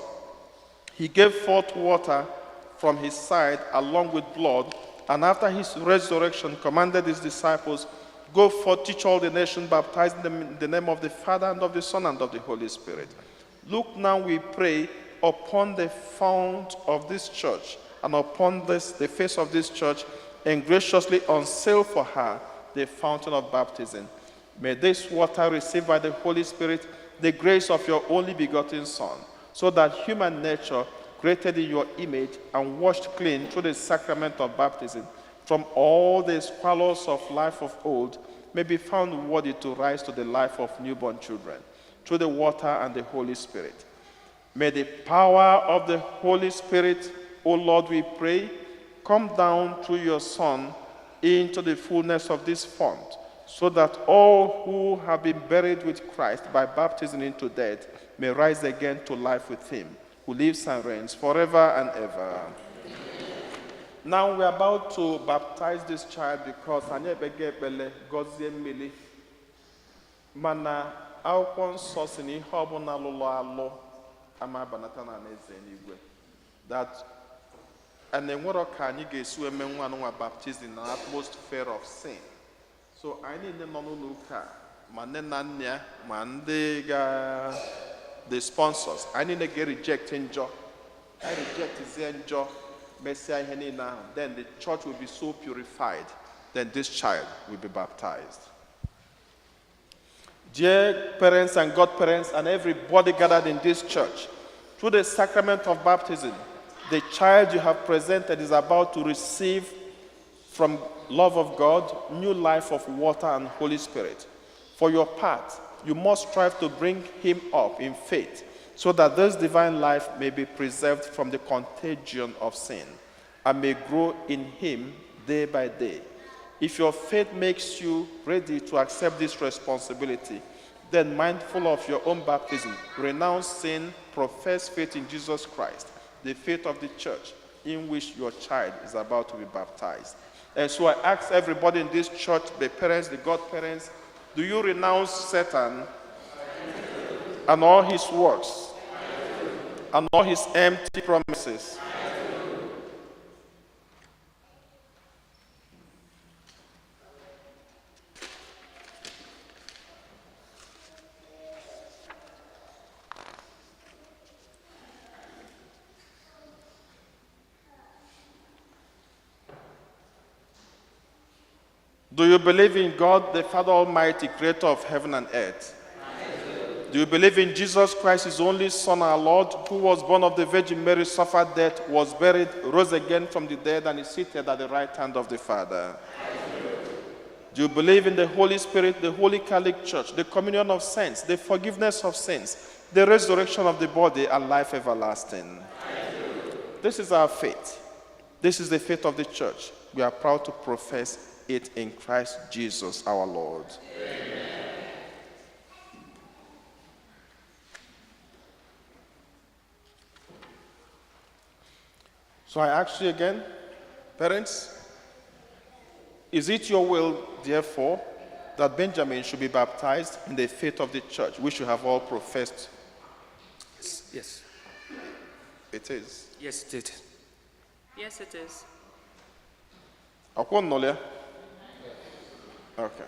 he gave forth water from his side along with blood, and after his resurrection commanded his disciples, Go forth, teach all the nations, baptizing them in the name of the Father and of the Son and of the Holy Spirit. Look now, we pray, upon the fount of this church and upon the face of this church, and graciously unseal for her the fountain of baptism. May this water receive by the Holy Spirit the grace of your only begotten Son, so that human nature, created in your image and washed clean through the sacrament of baptism, from all the squalors of life of old, may be found worthy to rise to the life of newborn children, through the water and the Holy Spirit. May the power of the Holy Spirit, O Lord, we pray, come down through your Son into the fullness of this font, so that all who have been buried with Christ by baptism into death may rise again to life with him, who lives and reigns forever and ever. Now we're about to baptize this child because anyị ekpego ekpele gọzie mmiri, mana akwụkwọ nsọ si na ihe ọbụla lụrụ alụ ama abanata na alaeze eluigwe, that and enwero ka anyị ga-esi wee mee nwa anụnwa baptism na atmosphere of sin. So anyị niile nọ n'ụlọ ụka a, ma nne na nna ya, ma ndị ga the sponsors, anyị niile ga-reject njọ. Anyị rejectzie njọ, mesịa ihe niile ahụ, then the church will be so purified, then this child will be baptized. Dear parents and godparents and everybody gathered in this church, through the sacrament of baptism, the child you have presented is about to receive from love of God new life of water and Holy Spirit. For your part, you must strive to bring him up in faith so that this divine life may be preserved from the contagion of sin and may grow in him day by day. If your faith makes you ready to accept this responsibility, then, mindful of your own baptism, renounce sin, profess faith in Jesus Christ, the faith of the church in which your child is about to be baptized. And so I ask everybody in this church, the parents, the godparents, do you renounce Satan and all his works and all his empty promises? Do you believe in God, the Father Almighty, creator of heaven and earth? Do you believe in Jesus Christ, his only Son, our Lord, who was born of the Virgin Mary, suffered death, was buried, rose again from the dead, and is seated at the right hand of the Father? Do you believe in the Holy Spirit, the Holy Catholic Church, the communion of saints, the forgiveness of sins, the resurrection of the body, and life everlasting? This is our faith. This is the faith of the church. We are proud to profess it in Christ Jesus our Lord. So I ask you again, parents, is it your will, therefore, that Benjamin should be baptized in the faith of the church, which you have all professed? Yes. It is. Yes, it is. Yes, it is. Akwụkwọ nnọọ ya? Okay.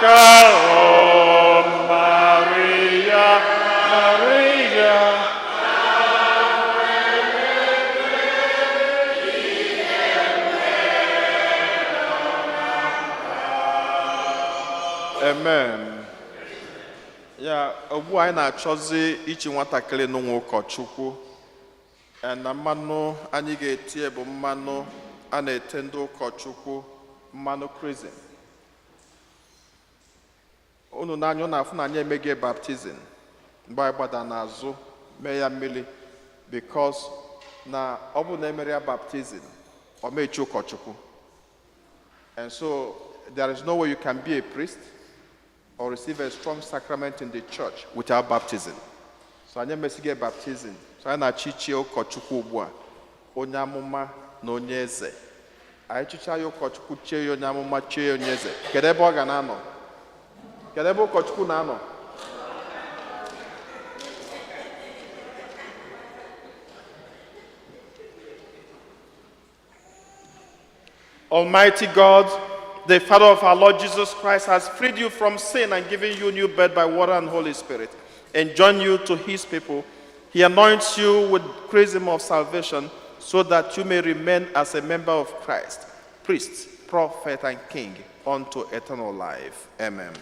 Aka, oh Maria, Maria. Amen. Ya ugbu a anyị na-achọzi ichi nwatakịrị n'ụwa ụkọchukwu. Na mmanụ anyị ga-etinye bụ mmanụ a na-ete ndị ụkọchukwu, mmanụ chrism. Unu n'anya unu afụ na anyị emeghị baptism mgbe anyị gbada n'azụ mee ya mmiri, because na ọ bụ na emere ya baptism, ọ mechi ụkọchukwu. And so there is no way you can be a priest or receive a strong sacrament in the church without baptism. So anyị emesighị baptism. So anyị na-achọ ichie ụkọchukwu ugbu a, onye amụma na onye eze. Anyị chịchaa ya ụkọchukwu, chie ya onye amụma, chie ya onye eze. Kedu ebe ọ ga na-anọ? Kedu ebe ụkọchukwu na-anọ? Almighty God, the Father of our Lord Jesus Christ, has freed you from sin and given you new birth by water and Holy Spirit, and joined you to his people. He anoints you with chrism of salvation so that you may remain as a member of Christ, priest, prophet, and king unto eternal life. Amen.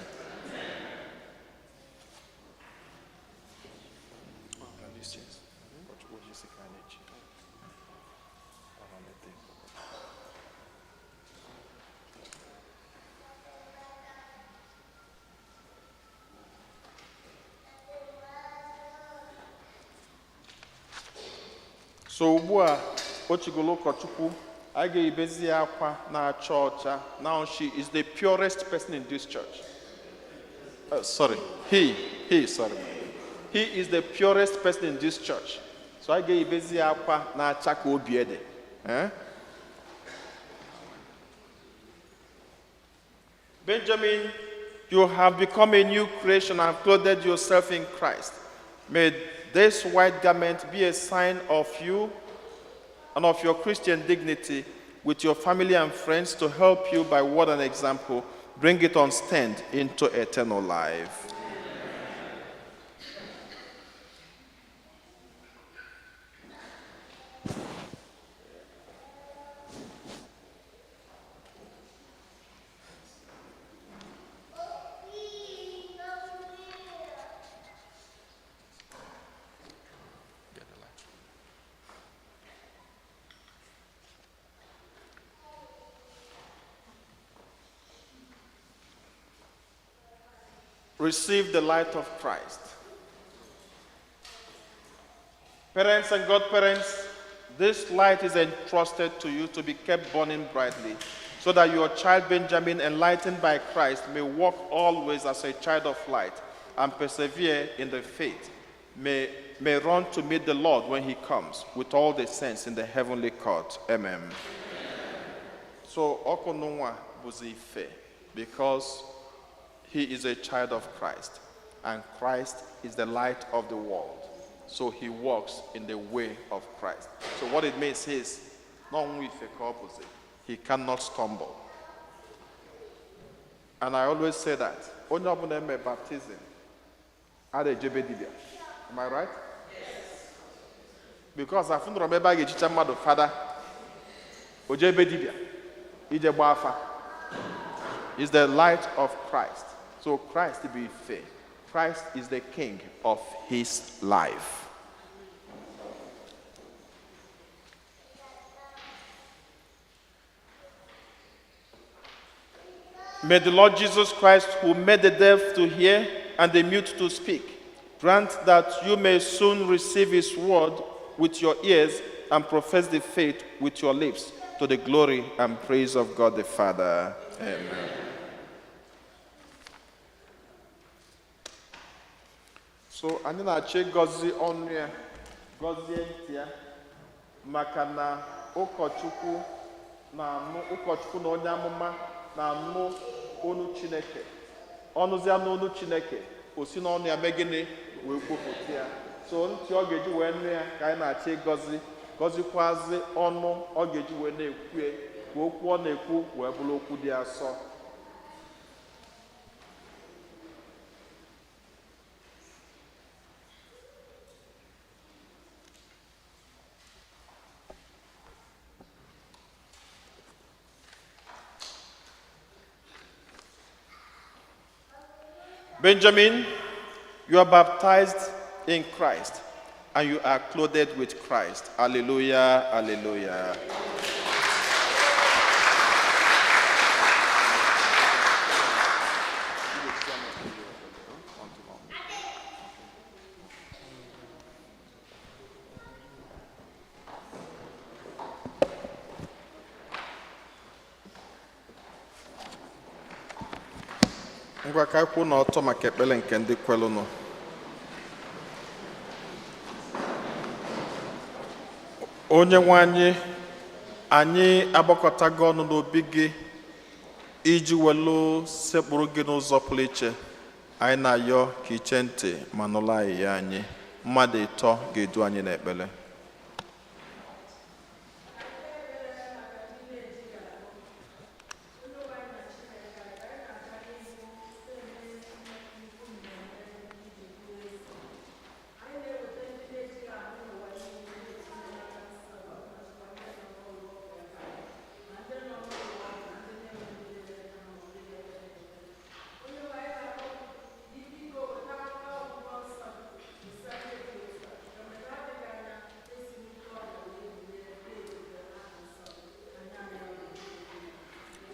So ugbu a o chigolo ụkọchukwu, a ga-eyibezi ya akwa na-acha ọcha. Now she is the purest person in this church. Sorry, he, sorry. He is the purest person in this church. So a ga-eyibezi ya akwa na-acha ka obi ede. Eh? Benjamin, you have become a new creation and have clothed yourself in Christ. May this white garment be a sign of you and of your Christian dignity with your family and friends to help you by word and example, bring it on stand into eternal life. Receive the light of Christ. Parents and godparents, this light is entrusted to you to be kept burning brightly, so that your child Benjamin, enlightened by Christ, may walk always as a child of light and persevere in the faith, may run to meet the Lord when he comes with all the saints in the heavenly court. Amen. So, ọkụ nụnwa bụzi ife, because he is a child of Christ, and Christ is the light of the world. So he walks in the way of Christ. So what it means is, he cannot stumble. And I always say that, onye ọbụla eme baptism, a na-ejebe dibịa. Am I right? Yes. Because afụnụrụ m ebe a ga-echicha mmadụ fada, o jebe dibịa, ije gbaa afa. Is the light of Christ. So Christ be fair. Christ is the king of his life. May the Lord Jesus Christ, who made the deaf to hear and the mute to speak, grant that you may soon receive his word with your ears and profess the faith with your lips, to the glory and praise of God the Father. Amen. So anyị na-achọ ịgọzi ọnụ ya, gọzie ntị ya, maka na ụkọchukwu na-anụ, ụkọchukwu na onye amụma na-anụ olu Chineke. Ọnụzịa n'olu Chineke, o si n'ọnụ ya mee gịnị? Wee kwupụta ya. So ntị ọ ga-eji wee nụ ya ka anyị na-achọ ịgọzi, gọzikwazi ọnụ ọ ga-eji wee na-ekwu ya, ka okwu ọ na-ekwu wee bụrụ okwu dị asọ. Benjamin, you are baptized in Christ and you are clothed with Christ. Hallelujah, hallelujah. Ngwa, ka anyị kwụ n'ọtọ maka ekpere nke ndị kwelụnụ. Onye nwe anyị, anyị agbakọtago ọnụ n'obi gị iji welu sekpụrụ gị n'ụzọ pụrụ iche. Anyị na-ayọ ka iche ntị ma nụrụ ayịya anyị. Mmadụ ịtọ ga-edu anyị n'ekpere.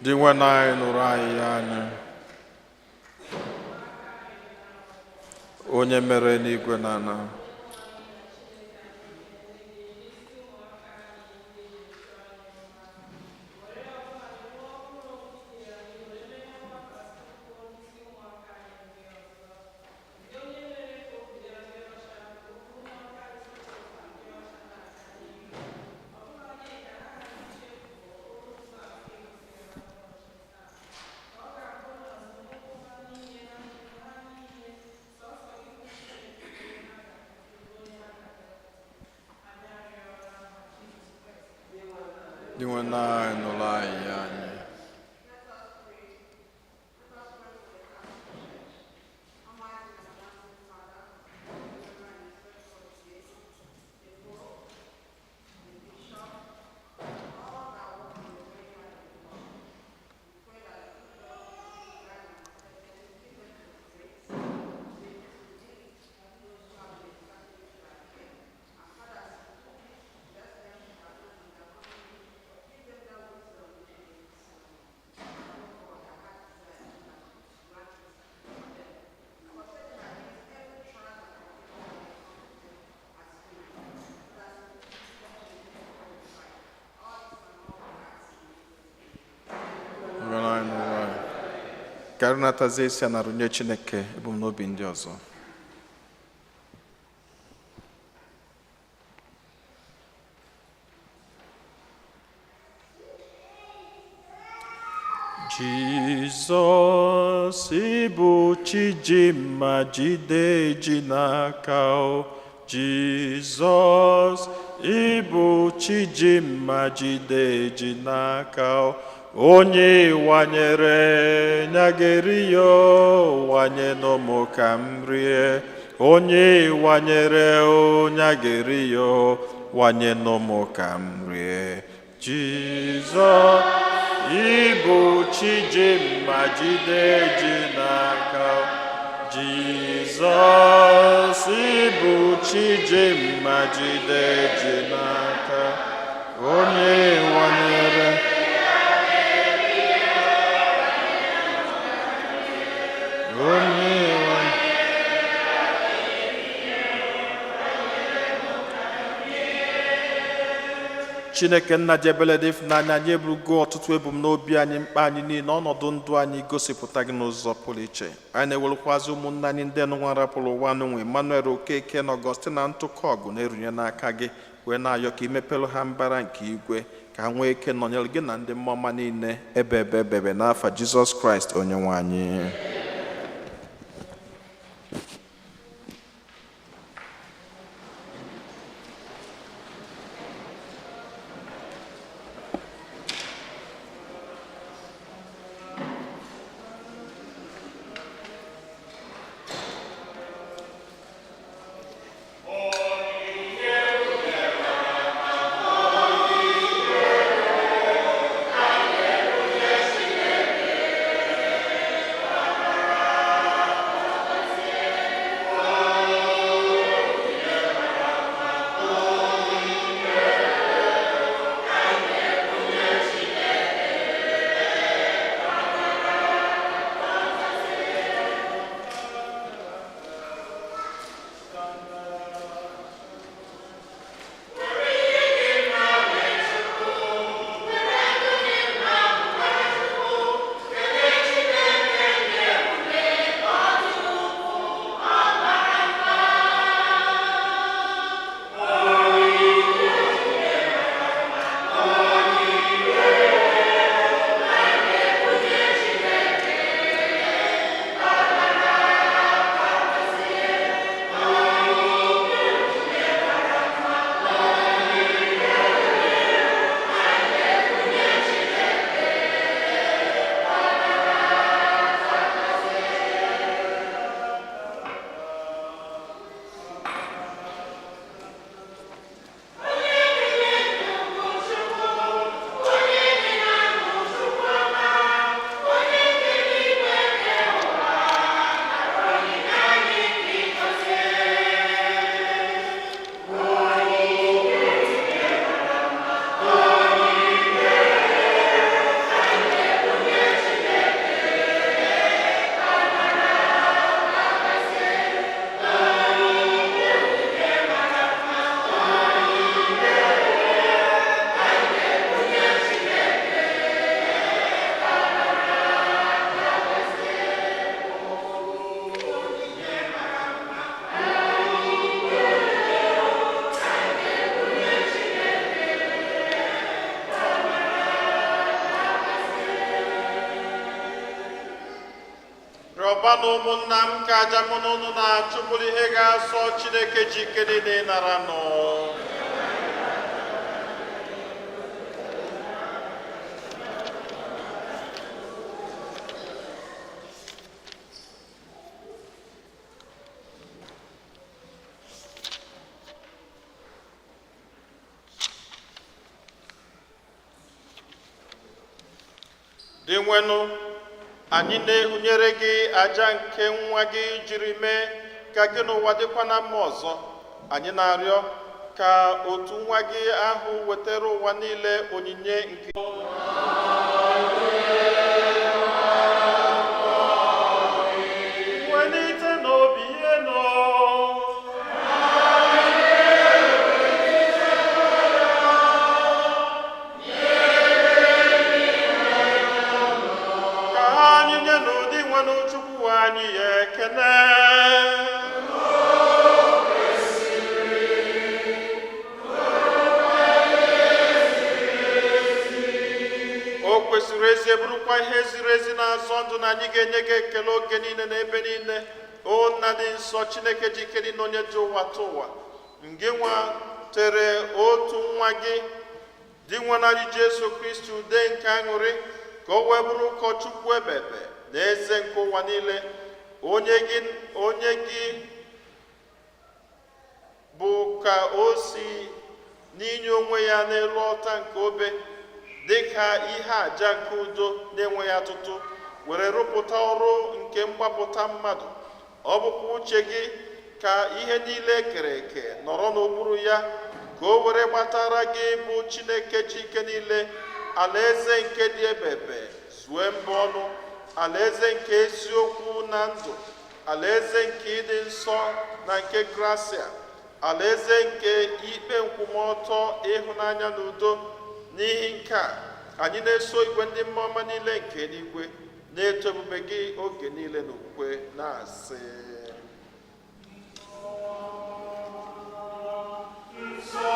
Dị nwe anyị, nụrụ ayịya anyị. Onye mere n'igwe na ala, dị nwe anyị, nụrụ ayịya anyị. Nụrụ anyị, nụrụ anyị. Ka arụnatazie isi a na-arụnye Chineke ebumnobi ndị ọzọ. Jizọs, ịbụ chi ji mma jide ji n'aka o. Jizọs, ịbụ chi ji mma jide ji n'aka o. Onye wanyere nyageri ya, wanye n'ụmụ ka m rie. Onye wanyere o nyageri ya, wanye n'ụmụ ka m rie. Jizọs, ịbụ chi ji mma jide ji n'aka. Jizọs, ịbụ chi ji mma jide ji n'aka. Onye wanyere, onye wanyere. Chineke nna ji ebele dị ịfụnanya, anyị eburugo ọtụtụ ebumnobi anyị, mkpa anyị niile, ọnọdụ ndụ anyị, gosipụta gị n'ụzọ pụrụ iche. Anyị na-ewerekwazị ụmụnne anyị ndị nwa rapụrụ ụwa nụnwa, Emmanuel Okeke na Augustina Ntụkọ Ọgụ, na-erunye n'aka gị, wee na-ayọ ka imepere ha mbara nke igwe, ka ha nwee ike nọnyere gị na ndị mmụọma niile ebe ebe ebebe, n'afa Jizọs Kraịst onye nwe anyị. Rịọba na ụmụnna m ka aja mụ na unu na-achụ bụrụ ihe ga-asọ Chineke ji ike niile nara nụ. Dị nwenụ, anyị na-ehunyere gị aja nke nwa gị jiri mee ka gị n'ụwa dịkwa na mma ọzọ. Anyị na-arịọ ka otu nwa gị ahụ wetara ụwa niile onyinye nke welite n'obi ihe nọ. Ka anyị nye n'ụdị nwenụ Chukwu anyị ya ekele. O kwesịrị ezi, bụrụkwa ihe ziri ezi na-azọ ndụ na anyị ga-enye gị ekele oge niile na ebe niile, o Nna dị nsọ, Chineke ji ike niile, onye ji ụwa tụ ụwa. Ngị nwa tere otu nwa gị, dị nwa anyị Jesu Kristi, ude nke aṅụrị, ka o wee bụrụ ụkọchukwu ebebe na eze nke ụwa niile, onye gị bụ ka o si n'inye onwe ya n'elu ọta nke obe dị ka ihe àjà nke udo na-enweghị atụtụ were rụpụta ọrụ nke mgbapụta mmadụ. Ọ bụkwa uche gị ka ihe niile ekere eke nọrọ n'okpuru ya, ka o were gbatara gị bụ Chineke ji ike niile alaeze nke dị ebebe zue mba ọnụ, alaeze nke eziokwu na ndụ, alaeze nke ịdị nsọ na nke grasia, alaeze nke ikpe nkwụmọtọ, ịhụnanya na udo. N'ihi nke a, anyị na-eso igwe ndị mmụọ ọma niile nke eluigwe na-eto ebube gị oge niile n'okwukwe, na-asị: Nsọ,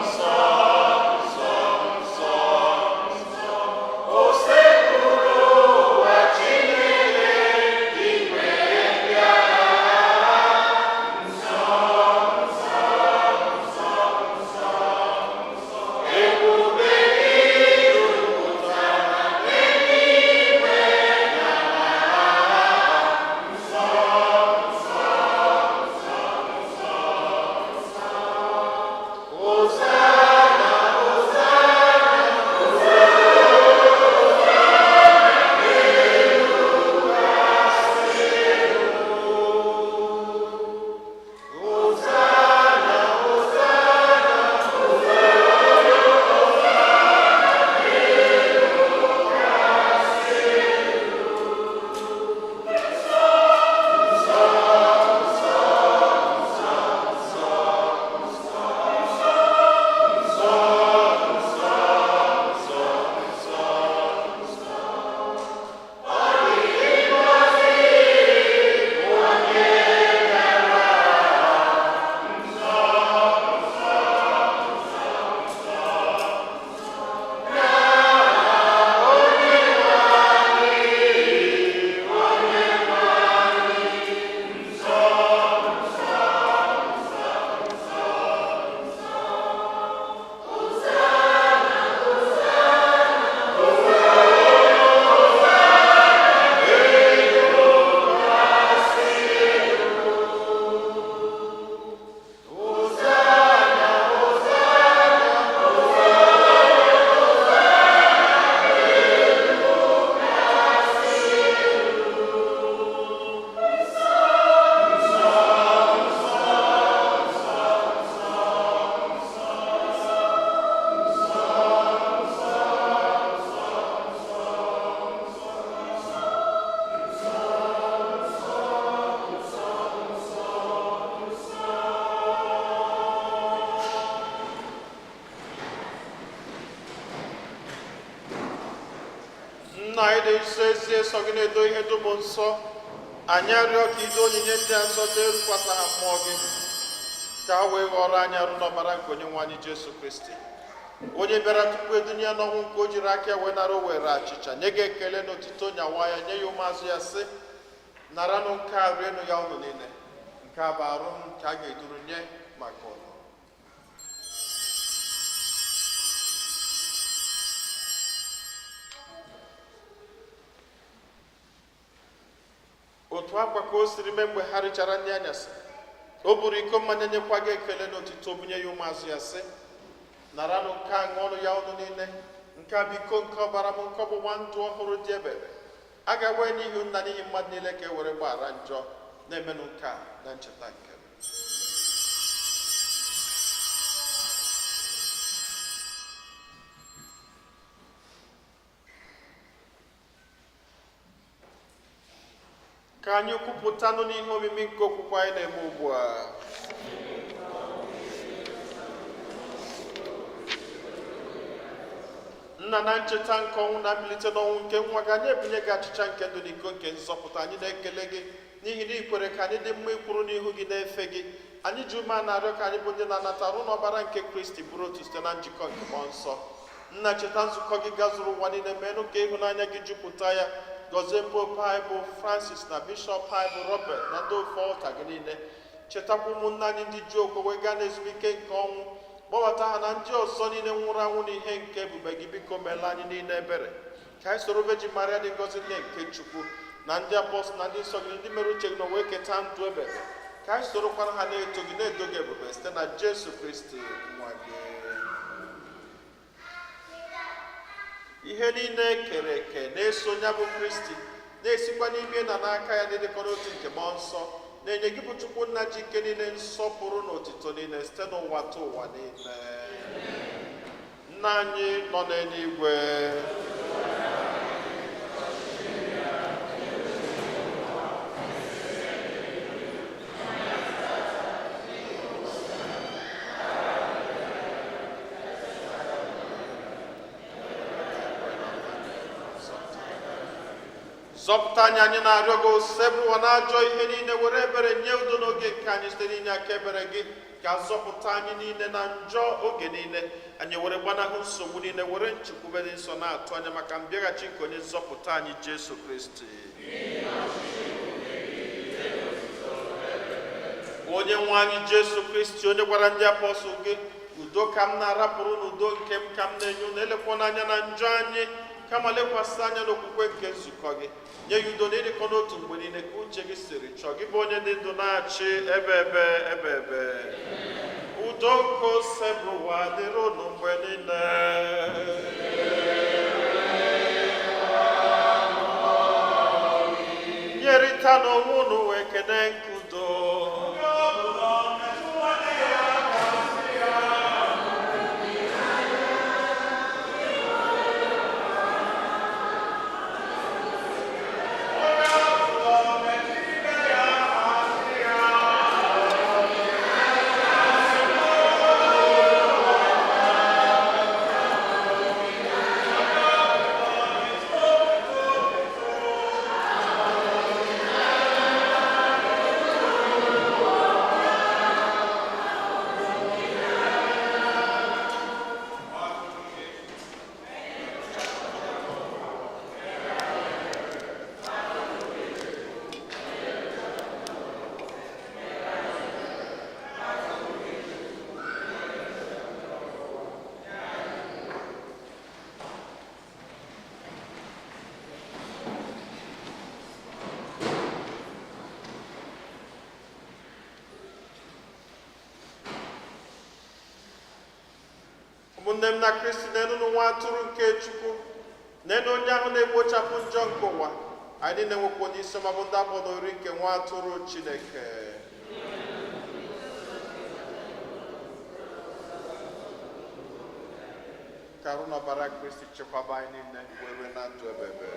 nsọ. Anyị dị nsọ ezie, sọ gị na-edo ihe dum nsọ. Anyị arịọ ka ido onyinye ndị a nsọ ka erukwasa ha mmụọ gị, ka ha wee ghọrọ anyị arụ n'ọbara nke onye nwe anyị Jesu Kristi, onye bịara tupu edunye ya n'ọnwụ, nke o jiri aka ya wee nara. O were achịcha, nye gị ekele n'otito, nyawa ya, nye ya ụmụazụ ya, sị: "Naranụ nke a, rienụ ya unu niile. Nke a bụ arụ m nke a ga-eduru nye maka unu." Otu akwa ka o siri mee mgbe ha richara nri anyasị, o buru iko mmanya, nyekwa gị ekele n'otito, bunye ya ụmụazụ ya, sị: "Naranụ nke a, ṅụọnụ ya unu niile. Nke a bụ iko nke ọbara m, nke ọgbụgba ndụ ọhụrụ dị ebebe. A ga-agba ya n'ihi nna, n'ihi mmadụ niile, ka e were gbaghara njọ. Na-emenụ nke a na ncheta nke m." Ka anyị kwupụtanụ n'ihe omimi nke okwukwe anyị na-eme ugbu a. Nna, na ncheta nke ọnwụ na mbilite n'ọnwụ nke nwa gị, anyị ebunye gị achịcha nke ndụ na iko nke nzọpụta. Anyị na-ekele gị n'ihi na ị kwere ka anyị dị mma ịkwụrụ n'ihu gị na-efe gị. Anyị ji ume a na-arịọ ka anyị bụ ndị na-anata arụ n'ọbara nke Kristi bụrụ otu site na njikọ nke Mmụọ Nsọ. Nna, cheta nzukọ gị gazuru ụwa niile, meenụ ka ịhụnanya gị jupụta ya. Gọzie Pope anyị bụ Francis, na Bishọp anyị bụ Robert, na ndị ofe ọka gị niile. Chetakwa ụmụnne anyị ndị ji okwukwe gaa n'ezumike nke ọnwụ. Kpọbata ha na ndị ọzọ niile nwụrụ anwụ n'ihe nke ebube gị. Biko meela anyị niile ebere, ka anyị soro Virgin Maria dị ngọzi, nne nke Chukwu, na ndị apọstụl na ndị nsọ gị, ndị mere uche gị na wee keta ndụ ebebe, ka anyị sorokwara ha na-eto gị, na-edo gị ebube, site na Jesu Kristi nwa gị. Ihe niile ekere eke na-eso ya bụ Kristi, na-esikwa n'ime na n'aka ya, n'ịdịkọ n'otu nke Mmụọ Nsọ, na-enye gị bụ Chukwu Nna ji ike niile nsọpụrụ na otito niile site n'ụwa ta ụwa niile. Nna anyị nọ n'eluigwe, zọpụta anyị, anyị na-arịọ gị. Osebụwa na ajọ ihe niile, were ebere nye udo n'oge nke anyị. Site n'inye aka ebere gị, ka zọpụta anyị niile na njọ oge niile, anyị were gbanahụ nsogbu niile, were nchekwube dị nsọ na-atụ anya maka mbịaghachi nke onye nzọpụta anyị Jesu Kristi. Onye nwe anyị Jesu Kristi, onye gwara ndị apọstụl gị: "Udo ka m na-arapụrụ, n'udo nke m ka m na-enye unu," elekwana anya na njọ anyị, kama lekwasị anya n'okwukwe nke nzukọ gị, nye ya udo na ịdịkọ n'otu mgbe niile, ka uche gị siri chọọ, gị bụ onye dị ndụ na-achị ebe ebe ebe ebe. Udo nke Osebụwa dịrị unu mgbe niile. Nyerịta n'onwe unu ekene nke udo. Ụmụnne m na Kristi, n'enu nwa atụrụ nke Chukwu, n'enu onye ahụ na-ekpochapụ njọ nke ụwa. Anyị niile nwekwa onye isi ọma bụ ndị akpọ n'oriri nke nwa atụrụ Chineke. Ka arụ na ọbara Kristi chekwaba anyị niile wee rue na ndụ ebebe.